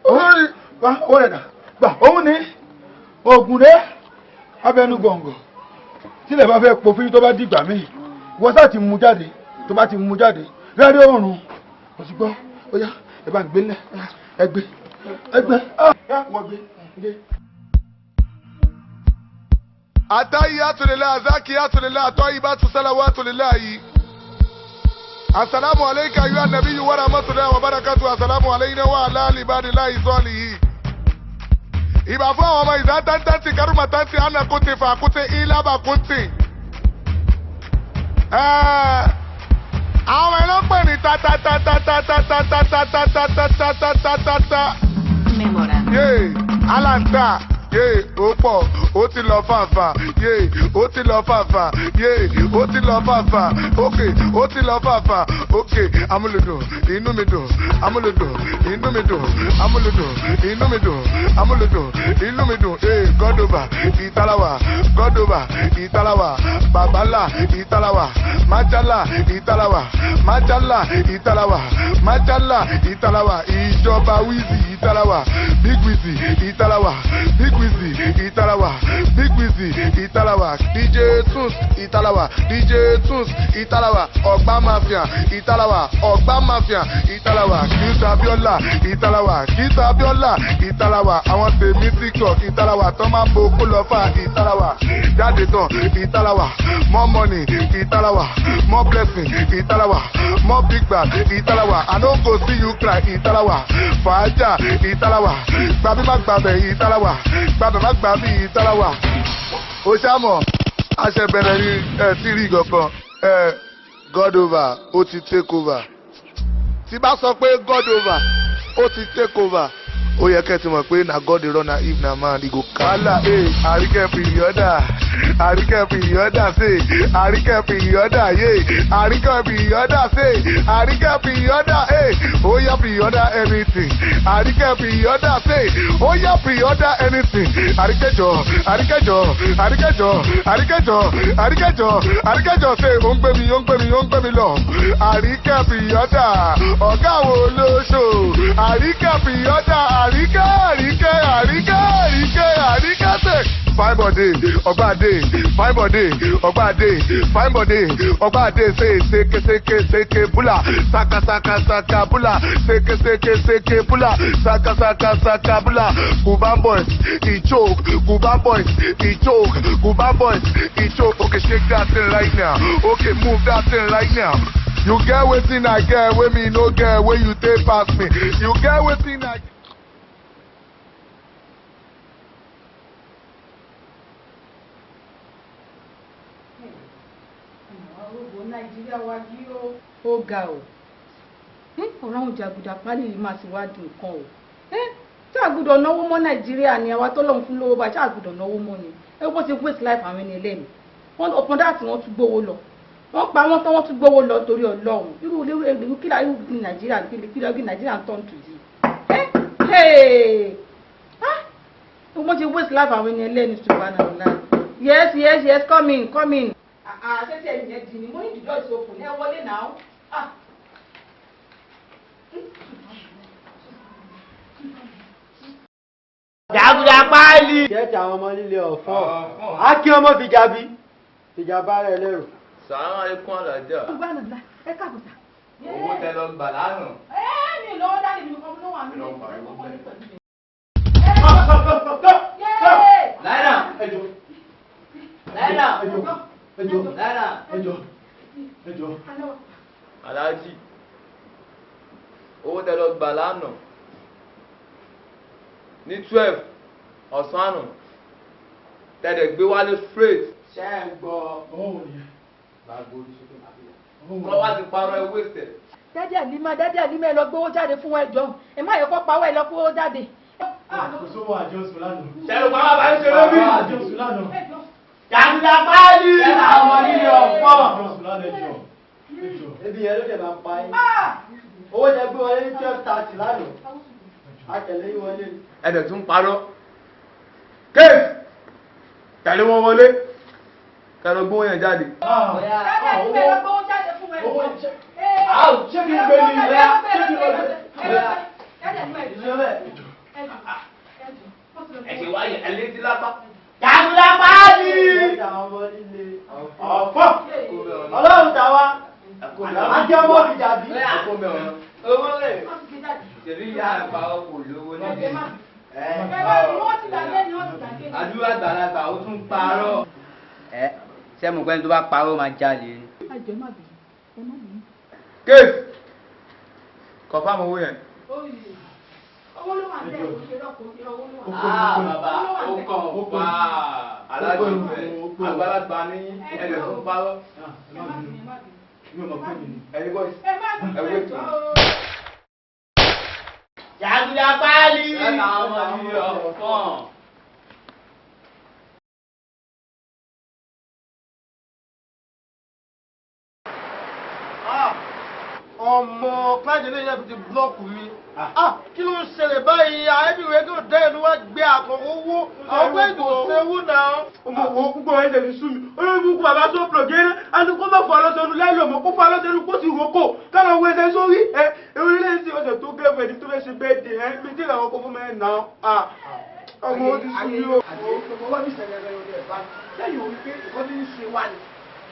Speaker 11: Olórí!
Speaker 6: Wá, owó rẹ̀ dà. Gbà, òun ni oògùn rẹ̀ abẹnú gọ̀ǹgọ̀. Tílẹ̀ bá fẹ́ pòfin tó bá dìgbà míì, wọ́n sá ti mú jáde, tó bá ti mú jáde rẹ́rẹ́ òrùn kò sí gbọ́. Ó yá, ẹ bá ń gbé ńlẹ̀, ẹ gbé, ẹ gbé, wọ́n gbé gbé.
Speaker 12: Atahiyatu lillah, azakiyatu lillah, tayyibatu salawatu lillahi. Assalamu alayka ayyuha nabiyyu wa rahmatullahi wa barakatuh. Assalamu alayna wa ala ibadillahi salihin. Ìbà fún àwọn ọmọ ìzá tántánti kárùmọ̀tántì ánàkúntì fàkúntì ìlàbàkúntì. Àwọn ẹ̀rọ pè ní tatatatatatatatatatatatatatatatata. Yéè, alanta, yéè, ó pọ̀, ó ti lọ fàǹfà, yéè, ó ti lọ fàǹfà, yéè, ó ti lọ fàǹfà, ókè, ó ti lọ fàǹfà, ókè, amúlùdùn, inú mi dùn, amúlùdùn, inú mi dùn, amúlùdùn, inú mi dùn, amúlùdùn, inú mi dùn, ee, gọ́dọ̀bà, ìtàláwà, gọ́dọ̀bà, ìtàláwà, babalà, ìtàláwà, májàlá, ìtàláwà, májàlá, ìtàláwà, májàlá, ìtàláwà, ìjọba wíìzì, ìtàláwà, big wíìzì, ìtàláwà, big wíìzì, ìtàláwà, big wíìzì, ìtàláwà, DJ Tunes, ìtàláwà, DJ Tunes, ìtàláwà, ọ̀gbá mafia, ìtàláwà, ọ̀gbá mafia, ìtàláwà, Kìsà Abiola, ìtàláwà, Kìsà Abiola, ìtàláwà, àwọn tèmi TikTok, ìtàláwà, tó máa ń bo kó lọ fà, ìtàláwà, jáde tán, ìtàláwà, more money, ìtàláwà, more blessing, ìtàláwà, more big bag, ìtàláwà, I no go see you cry, ìtàláwà, fàájà, ìtàláwà, gbàbí má gbàbẹ̀, ìtàláwà, gbàbẹ̀ má gbàbí, ìtàláwà. Ó ṣàmọ̀, aṣẹ̀bẹ̀rẹ̀ ni ẹ ti rí kankan, ẹ God over, ó ti take over. Tí bá sọ pé God over, ó ti take over, ó yẹ kẹ́ ti mọ̀ pé na God dey run am, if na man e go kálá. Ee, àríkẹ́ pìrìọ́dà, àríkẹ́ pìrìọ́dà ṣe, àríkẹ́ pìrìọ́dà yé, àríkẹ́ pìrìọ́dà ṣe, àríkẹ́ pìrìọ́dà ee, ó yá pìrìọ́dà anything, àríkẹ́ pìrìọ́dà ṣe, ó yá pìrìọ́dà anything, àríkẹ́jọ, àríkẹ́jọ, àríkẹ́jọ, àríkẹ́jọ, àríkẹ́jọ, àríkẹ́jọ ṣe, ó ń gbé mi, ó ń gbé mi, ó ń gbé mi lọ, àríkẹ́ pìrìọ́dà, ọ̀gá wo ló ṣò, àríkẹ́ pìrìọ́dà, àríkẹ́, àríkẹ́, àríkẹ́, àríkẹ́, àríkẹ́ ṣe. Fine body, ọgbà dé, fine body, ọgbà dé, fine body, ọgbà dé, ṣe ṣeke ṣeke ṣeke búlà, saka saka saka búlà, ṣeke ṣeke ṣeke búlà, saka saka saka búlà, Cuban boys, e choke, Cuban boys, e choke, Cuban boys, e choke. Okay, shake that thing right now. Okay, move that thing right now. You get wetin I get, wey me no get, wey you take pass me. You get wetin I get.
Speaker 5: Nàìjíríà wa yìí ó. Ó ga o, ọ̀rọ̀ àwọn jàgùdà pálí yìí máa ti wá di nǹkan o. Tí àgùdọ̀ náwó mọ́ Nàìjíríà ni àwa tó lọ́hùn fún lówó bá, tí àgùdọ̀ náwó mọ́ ni ẹ bó ti waste life àwọn ẹni ẹlẹ́ni. Wọ́n ọ̀pọ̀ dáàtì wọ́n tún gbówó lọ, wọ́n pa wọ́n tán, wọ́n tún gbówó lọ torí Ọlọ́run. Irú irú kílà irú Nàìjíríà kílà Nàìjíríà ń tọ́ǹtù yìí. Wọ́n ti waste life àwọn ẹni ẹlẹ́ni subhanallah. Yes, yes, yes, come in, come in. Ṣé tí ẹni yẹn di ni mo ní the door is open, ẹ wọlé náà.
Speaker 2: Jàgùdà páálí. Jẹ́ ti àwọn ọmọ líle ọ̀fọ́n. Á kí ọmọ fìjàbí. Fìjàbá rẹ̀ lẹ́rù.
Speaker 8: Sàlámù alaykum alájà.
Speaker 4: Ẹ káàbọ̀ sà.
Speaker 8: Owó tẹ lọ gbà lánàá.
Speaker 4: Ẹ mi lọ́wọ́ dání mi kọ́ ló wà mí.
Speaker 8: Láìnà.
Speaker 6: Ẹjọ́.
Speaker 8: Láìnà.
Speaker 6: Ẹjọ́. Ẹjọ́.
Speaker 8: Láìnà.
Speaker 6: Ẹjọ́. Ẹjọ́.
Speaker 8: Aláàjì, owó tẹ lọ gbà lánàá ní 12 ọ̀sán àná tẹ̀dẹ̀ gbé wálé straight.
Speaker 2: Ṣé ẹ gbọ́?
Speaker 8: Kọ́ wá ti parọ́ ẹ wéṣẹ̀.
Speaker 4: Dádì Àlímà, Dádì Àlímà, ẹ lọ gbówó jáde fún wa, ẹjọ́. Ẹ má yẹ kó pawọ́, ẹ lọ gbówó jáde.
Speaker 6: Kò sówó àjọsùn lánàá.
Speaker 8: Ṣẹ́nu pàmò bá ń ṣe lóbi.
Speaker 6: Àjọsùn lánàá.
Speaker 8: Jàgùdà páálí.
Speaker 2: Ṣé àwọn ọmọ líle ọ̀fọ́n?
Speaker 6: Àjọsùn lánàá, ẹjọ́. Ẹjọ́.
Speaker 2: Ebi yẹn ló dẹ̀ máa pa yín. Owó yẹn gbé wọlé ní 12:30 lánàá. A tẹ̀lé yín wọlé.
Speaker 8: Ẹ̀dẹ̀ tún parọ́. Kéèsì tẹ̀lé wọn wọlé. Kẹlọ gbówó yẹn jáde.
Speaker 4: Dádì Àlímà, ẹ lọ gbówó jáde fún wa, ẹjọ́.
Speaker 6: Ṣé kí n gbé ní ilé? Ṣé kí n lọ gbé?
Speaker 4: Dádì Àlímà, ẹjọ́.
Speaker 8: Ẹ̀ṣẹ̀ wáyé ẹ̀ létí lápá.
Speaker 2: Jàgùdà páálí. Ṣé àwọn ọmọ líle?
Speaker 1: Ṣèbí ìyá àgbà kò lówó níbi.
Speaker 4: Wọ́n ti gbàgbé ni, wọ́n ti gbàgbé ni.
Speaker 1: Àdúrà àgbàlagbà ó tún parọ́. Ẹ ṣé mo pẹ́ni tó bá parọ́ máa jalè ni.
Speaker 4: Ẹ jọ̀ọ́, ẹ má bínú, ẹ má bínú.
Speaker 9: Kéèsì kọfáàmù owó yẹn.
Speaker 4: Owó ló wà nílẹ̀, kò ṣe rọ́pò, owó ló wà.
Speaker 7: Ah, bàbá, ó kàn pa alájọ àgbàlagbà ní ẹ̀rẹ̀ tó ń parọ́. Ẹ̀yin boys, ẹ wé tó.
Speaker 1: Jàgùdà páálí. Ẹ kà ọmọ mi ọ̀kan.
Speaker 2: Ọmọ client ilé yẹn ti búlọ́ọ̀kù mi. Kí ló ń ṣẹlẹ̀ báyìí? Àìbíwé tó dẹ́ ìlú wa gbé àkọ́kọ́ owó àwọn pé kò séwú náà.
Speaker 3: Ọmọ wo púpọ̀ ẹ̀ lè sú mi. Olórí burúkú bàbá tó blọ̀gẹ́rẹ́ alùpùpù bá fọ alọ́sọ̀nù láìlọ́ mọ́ kó fọ alọ́sọ̀nù kó sì rókò káwọn owó ẹsẹ̀ sórí ẹ orílẹ̀ èdè ọ̀sẹ̀ tó gẹ́gẹ́ ẹni tó fẹ́ ṣe bẹ́ẹ̀ dé ẹ mi tí ìlànà ọkọ̀ fún mi ẹ̀ nà ọmọ ó ti sú mi o.
Speaker 6: Ọwọ́ mi ṣẹlẹ̀ rẹ̀ ọ̀dẹ̀ bá lẹ́yìn òun pé nǹkan tí ń ṣe wá ni.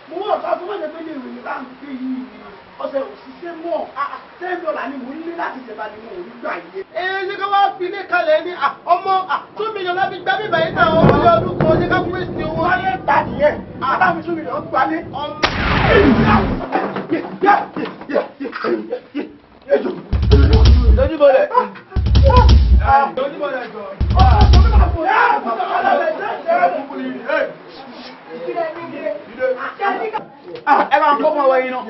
Speaker 6: Mo wọ́n ọ̀tá fún wọ́n ṣe pé ní ìròyìn bá ń gbé yìí ni ọ̀sẹ̀ òṣìṣẹ́ mọ́ $10 ni mò ń lé láti ṣẹ̀bà ni mo ò ní gbà yé.
Speaker 2: Ee, ṣé ká wá fi ilé kalẹ̀ ní ọmọ 2 million láti gbá bíbá yìí náà ọmọ ilé ọdún kan, ṣé ká fún èsì owó.
Speaker 6: Wáyé gbà nìyẹn, bàbá mi 2 million gbalé.
Speaker 8: Lójúbọ̀lẹ̀. Lójúbọ̀lẹ̀ jọ.
Speaker 3: Ẹ máa ń kó fún ọwọ́ yín náà.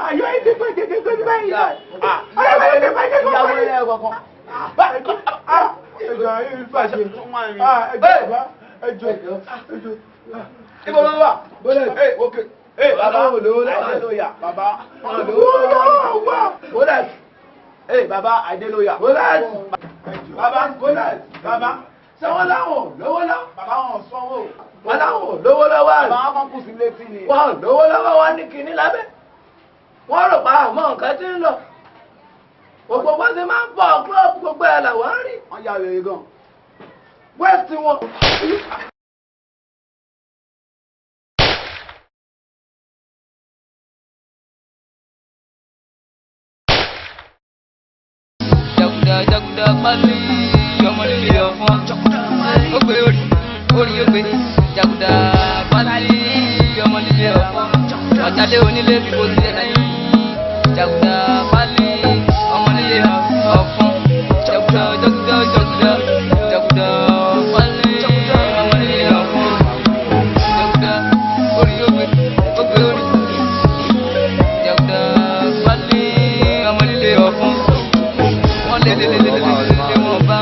Speaker 3: Ayọ̀ ẹ ti pé kékeré ní báyìí náà. Ayọ̀ ẹ ti pé kékeré
Speaker 8: Ìyàwó ilé ẹ̀ kọ̀ọ̀kan.
Speaker 3: Ẹjọ́ ayé mi bàjẹ́. Ẹjọ́ bàbá, ẹjọ́ ẹjọ́.
Speaker 8: Ibo ló wà? Bọ́lẹ̀. Ẹ ok. Ẹ bàbá Adélóyà. Bàbá Bọ́lẹ̀. Ẹ bàbá Adélóyà. Bọ́lẹ̀.
Speaker 6: Bàbá bàbá ṣé wọ́n láwọn lówó lọ́wọ́? Bàbá wọn sanwó.
Speaker 8: Wọ́n láwọn lówó lọ́wọ́ àná.
Speaker 6: Bàbá wọn kù sí létí ni.
Speaker 8: Wọ́n lówó lọ́wọ́, wọn ní kinní lábẹ́. Wọ́n rò pa àmọ́ nǹkan tí ń lọ. Gbogbo bó ṣe máa ń bọ̀ kílọ̀bù gbogbo ẹ̀ làwọn ń rí.
Speaker 6: Wọ́n ya wèrè gan.
Speaker 8: West wọn.
Speaker 1: Jàgùdà jàgùdà pálí ọmọ líle ọ̀fọ́n. Ó gbé orí orí ó gbé jàgùdà pálí ọmọ líle ọ̀fọ́n. Ọ̀tálé onílé bí kò tilẹ̀ lẹ́yìn. Jàgùdà pálí ọmọ líle ọ̀fọ́n. Jàgùdà jàgùdà jàgùdà jàgùdà pálí ọmọ líle ọ̀fọ́n. Jàgùdà orí ó gbé, ó gbé orí. Jàgùdà pálí ọmọ líle ọ̀fọ́n. Wọ́n lé lé lé lé lé lé lé wọ́n bá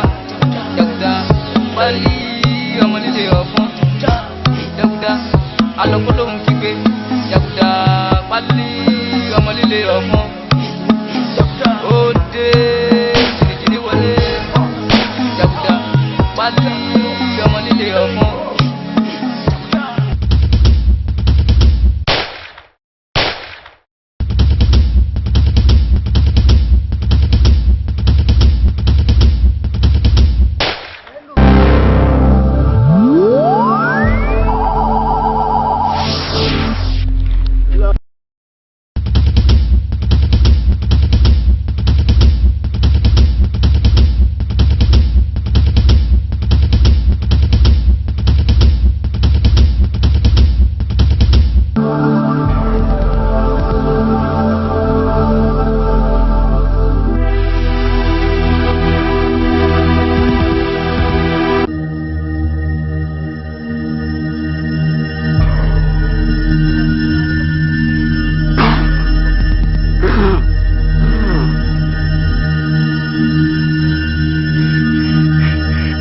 Speaker 1: jàgùdà pálí ọmọ líle ọ̀fọ́n. Jàgùdà alọ́kọ́lóhùn kígbe jàgùdà pálí ọmọ líle ọ̀fọ́n. Ó dé jìnnìjìnnì wọlé jàgùdà pálí ọmọ líle ọ̀fọ́n.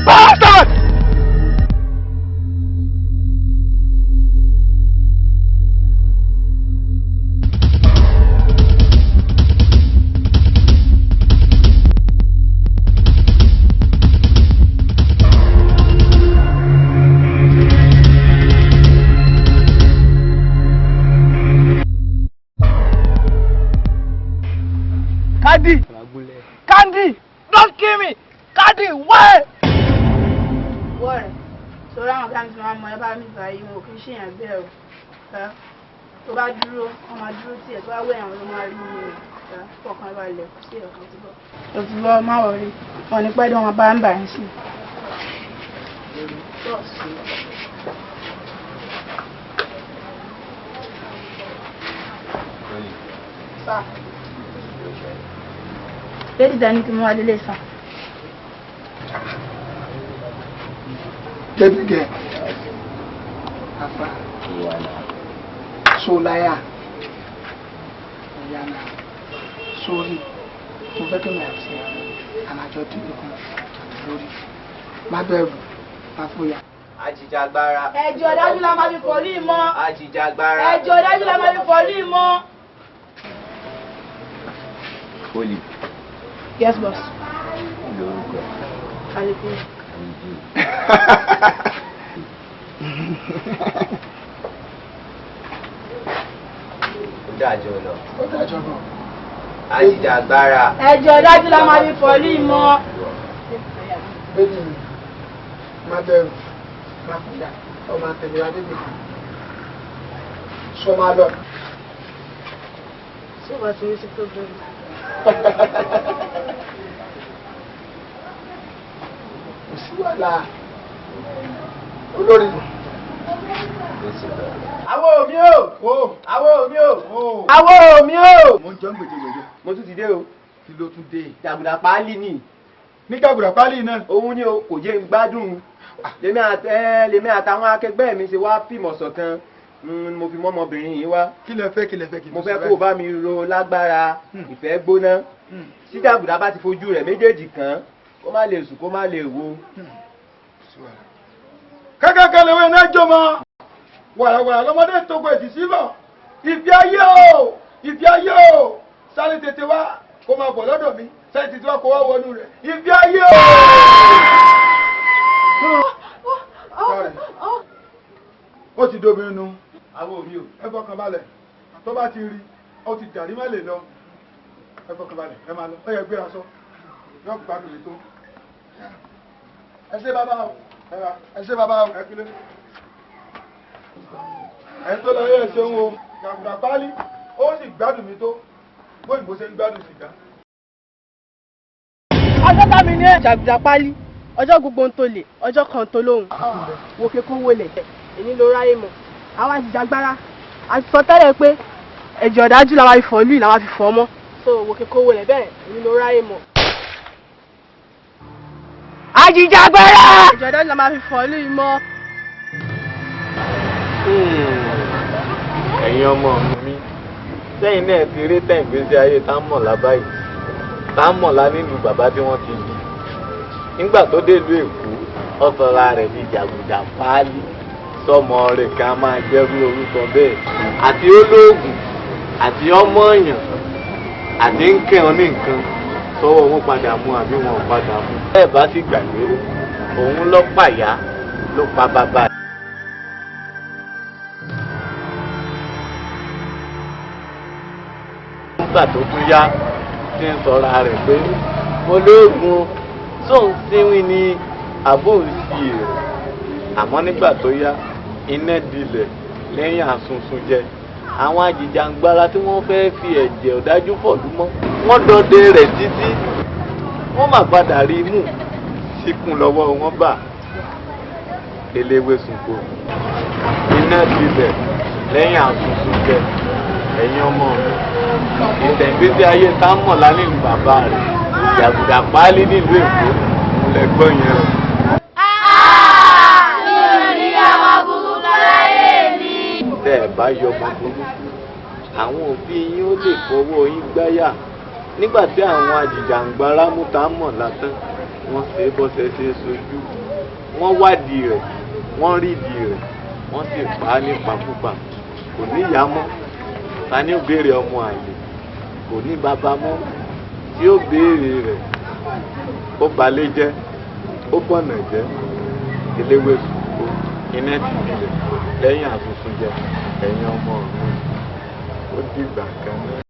Speaker 3: Bastard!
Speaker 8: Candy! Candy! Don't kill me! Candy, why?
Speaker 5: Wọ́ rẹ̀ sọ̀rọ̀ àwọn ọ̀gá mi ti máa ń mọ ẹ bá mi báyìí, wọn ò kí ń ṣèyàn bẹ́ẹ̀ o. Ẹ, tó bá dúró, wọ́n máa dúró tiẹ̀, tó bá wẹ̀ àwọn ló máa rí mi o. Fọkàn balẹ̀, kò sí ẹ̀kan tí bọ̀. O ti gbọ́, má wọrí. Wọn ní pẹ́ dán wọn bá ń bà ń sìn. Lady Dani kí mo wá délé sàn.
Speaker 6: Baby girl. Afa. Solaya. Oyana. Sórí. Mo fẹ́ kí mi àti àmàjọ dìbò kan lórí. Má bẹ̀rù, má fòyà.
Speaker 10: Ajìjàgbara.
Speaker 4: Ẹ̀jọ̀ dájú la máa fi fọ̀lú ìmọ̀.
Speaker 10: Ajìjàgbara.
Speaker 4: Ẹ̀jọ̀ dájú la máa fi fọ̀lú ìmọ̀.
Speaker 10: Fólì.
Speaker 5: Yes, boss.
Speaker 10: Kí lorúkọ ẹ?
Speaker 5: Àlejò.
Speaker 10: Ó dájọ́ lọ.
Speaker 6: Ó dájọ́ lọ.
Speaker 10: Ajìjàgbara.
Speaker 4: Ẹ̀jọ̀ dájú la máa fi fọ̀lú ìmọ̀.
Speaker 6: Bébì mi, má bẹ̀rù, má fòyà, ọmọ àtẹ̀lé wa débi kan. Sọ máa lọ.
Speaker 5: Ṣé wàá ti ní sí problem?
Speaker 6: Kò sí wàhálà olórí.
Speaker 8: Àwo mi o. Àwo mi o. Àwo mi o.
Speaker 9: Mo ń jọ ń gbèjègbèjè.
Speaker 8: Mo tún ti dé o.
Speaker 9: Kí ló tún dé?
Speaker 8: Jàgùdà páálí ni.
Speaker 9: Ní jàgùdà páálí náà.
Speaker 8: Òun ni o, kò jẹ́ ń gbádùn. Lèmi àtàwọn akẹgbẹ́ mi ṣe wá fìmọ̀ ṣọ̀kan. Mo fi mọ́mọbìnrin yìí wá.
Speaker 9: Kí lẹ fẹ́, kí lẹ fẹ́, kí lẹ fẹ́?
Speaker 8: Mo fẹ́ kó o bá mi ro lágbára ìfẹ́ gbóná. Tí jàgùdà bá ti fojú rẹ̀ méjèèjì kàn, kó má lè sùn, kó má lè wo.
Speaker 6: Kẹ́kẹ́kẹ́ lèwe náà jọ mọ́. Wàràwàrà lọ́mọdé tógo èsì síbọ̀. Ìfẹ́ ayé o! Ìfẹ́ ayé o! Sáré tètè wá kó máa bọ̀ lọ́dọ̀ mi. Sáré tètè wá kó wá wọnú rẹ̀. Ìfẹ́ ayé o! Ó ti domi inú.
Speaker 8: Àwo mi o.
Speaker 6: Ẹ fọkàn balẹ̀. Tó bá ti rí, ó ti dàrí má lè lọ. Ẹ fọkàn balẹ̀, ẹ máa lọ. Ó yẹ gbéra sọ. Yọ gbádùn mi tó. Ẹ ṣé bàbá o. Ẹ ṣé bàbá o. Ẹ kílé. Ẹ tó lọ yẹ ṣeun o. Jàgùdà páálí, ó sì gbádùn mi tó. Bóyìnbó ṣe ń gbádùn sìgá.
Speaker 3: Ọjọ́ bá mi ní jàgùdà páálí, ọjọ́ gbogbo ń tolè, ọjọ́ kan tó lóhùn. Wòkè kó wọlé, èmi ló ráyè mọ̀. Àwa àjìjàgbara, a ti sọ tẹ́lẹ̀ pé ẹ̀jẹ̀ ọ̀dájú la máa fi fọ̀ lùi la máa fi fọ̀ mọ́. So wòkè kó wọlé bẹ́ẹ̀, èmi ló ráyè mọ̀.
Speaker 4: Ajìjàgbara.
Speaker 3: Ẹ̀jẹ̀ ọ̀dájú la máa fi fọ̀ lùi mọ́.
Speaker 9: Ẹ̀yin ọmọ mi, sẹ́yìn náà ti rí tẹ̀ ìgbésí ayé Támọ̀lá báyìí. Támọ̀lá nílùú bàbá tí wọ́n ti bí. Nígbà tó délùú Èkó, ó sọra rẹ̀ di jàgùdà páálí. Sọmọ rẹ̀ ká máa jẹ́rú orúkọ bẹ́ẹ̀. Àti olóògùn, àti ọmọ èèyàn, àti ń kẹ́hìn ní nǹkan. Sọ́wọ́ wọn padà mú àbí wọn ò padà mú. Bẹ́ẹ̀ bá sì gbàgbé, òun ló pàyà ló pa bàbá. Nígbà tó tún yá tí ń sọra rẹ̀ pé mo lóògùn tóun síwìn ní àbò ń sí èrò. Àmọ́ nígbà tó yá, iná dilẹ̀ lẹ́yìn àsunsun jẹ. Àwọn ajìjàǹgbara tí wọ́n fẹ́ fi ẹ̀jẹ̀ ọ̀dájú fọ̀lú mọ́. Wọ́n dọdẹ rẹ̀ títí. Wọ́n mà padà rí mú. Síkùn lọ́wọ́ wọn bà. Eléwé sunko. Iná dilẹ̀ lẹ́yìn àsunsun jẹ. Ẹ̀yin ọmọ mi, ìtẹ̀gbésí ayé Támọ̀lá nílùú bàbá rẹ̀, jàgùdà páálí nílùú Èkó, òun lẹ gbọ́ yẹn o. Tẹ́ ẹ bá yọ ọmọ burúkú, àwọn òbí yín ó lè fọwọ́ yín gbáyà. Nígbà tí àwọn ajìjàǹgbara mú Támọ̀lá tán, wọ́n ṣe é bọ́sẹ̀ ṣe é sojú. Wọ́n wádìí rẹ̀, wọ́n rídìí rẹ̀, wọ́n sì pa á nípakúpa. Kò ní ìyá mọ́. Ta ni ó béèrè ọmọ àlè? Kò ní bàbá mọ́ tí ó béèrè rẹ̀. Ó balẹ̀ jẹ́, ó bọ̀nà jẹ́, eléwé sùkú, iná ti dilẹ̀ lẹ́yìn àsunsun jẹ. Ẹ̀yin ọmọ mi, ó dìgbà kan náà.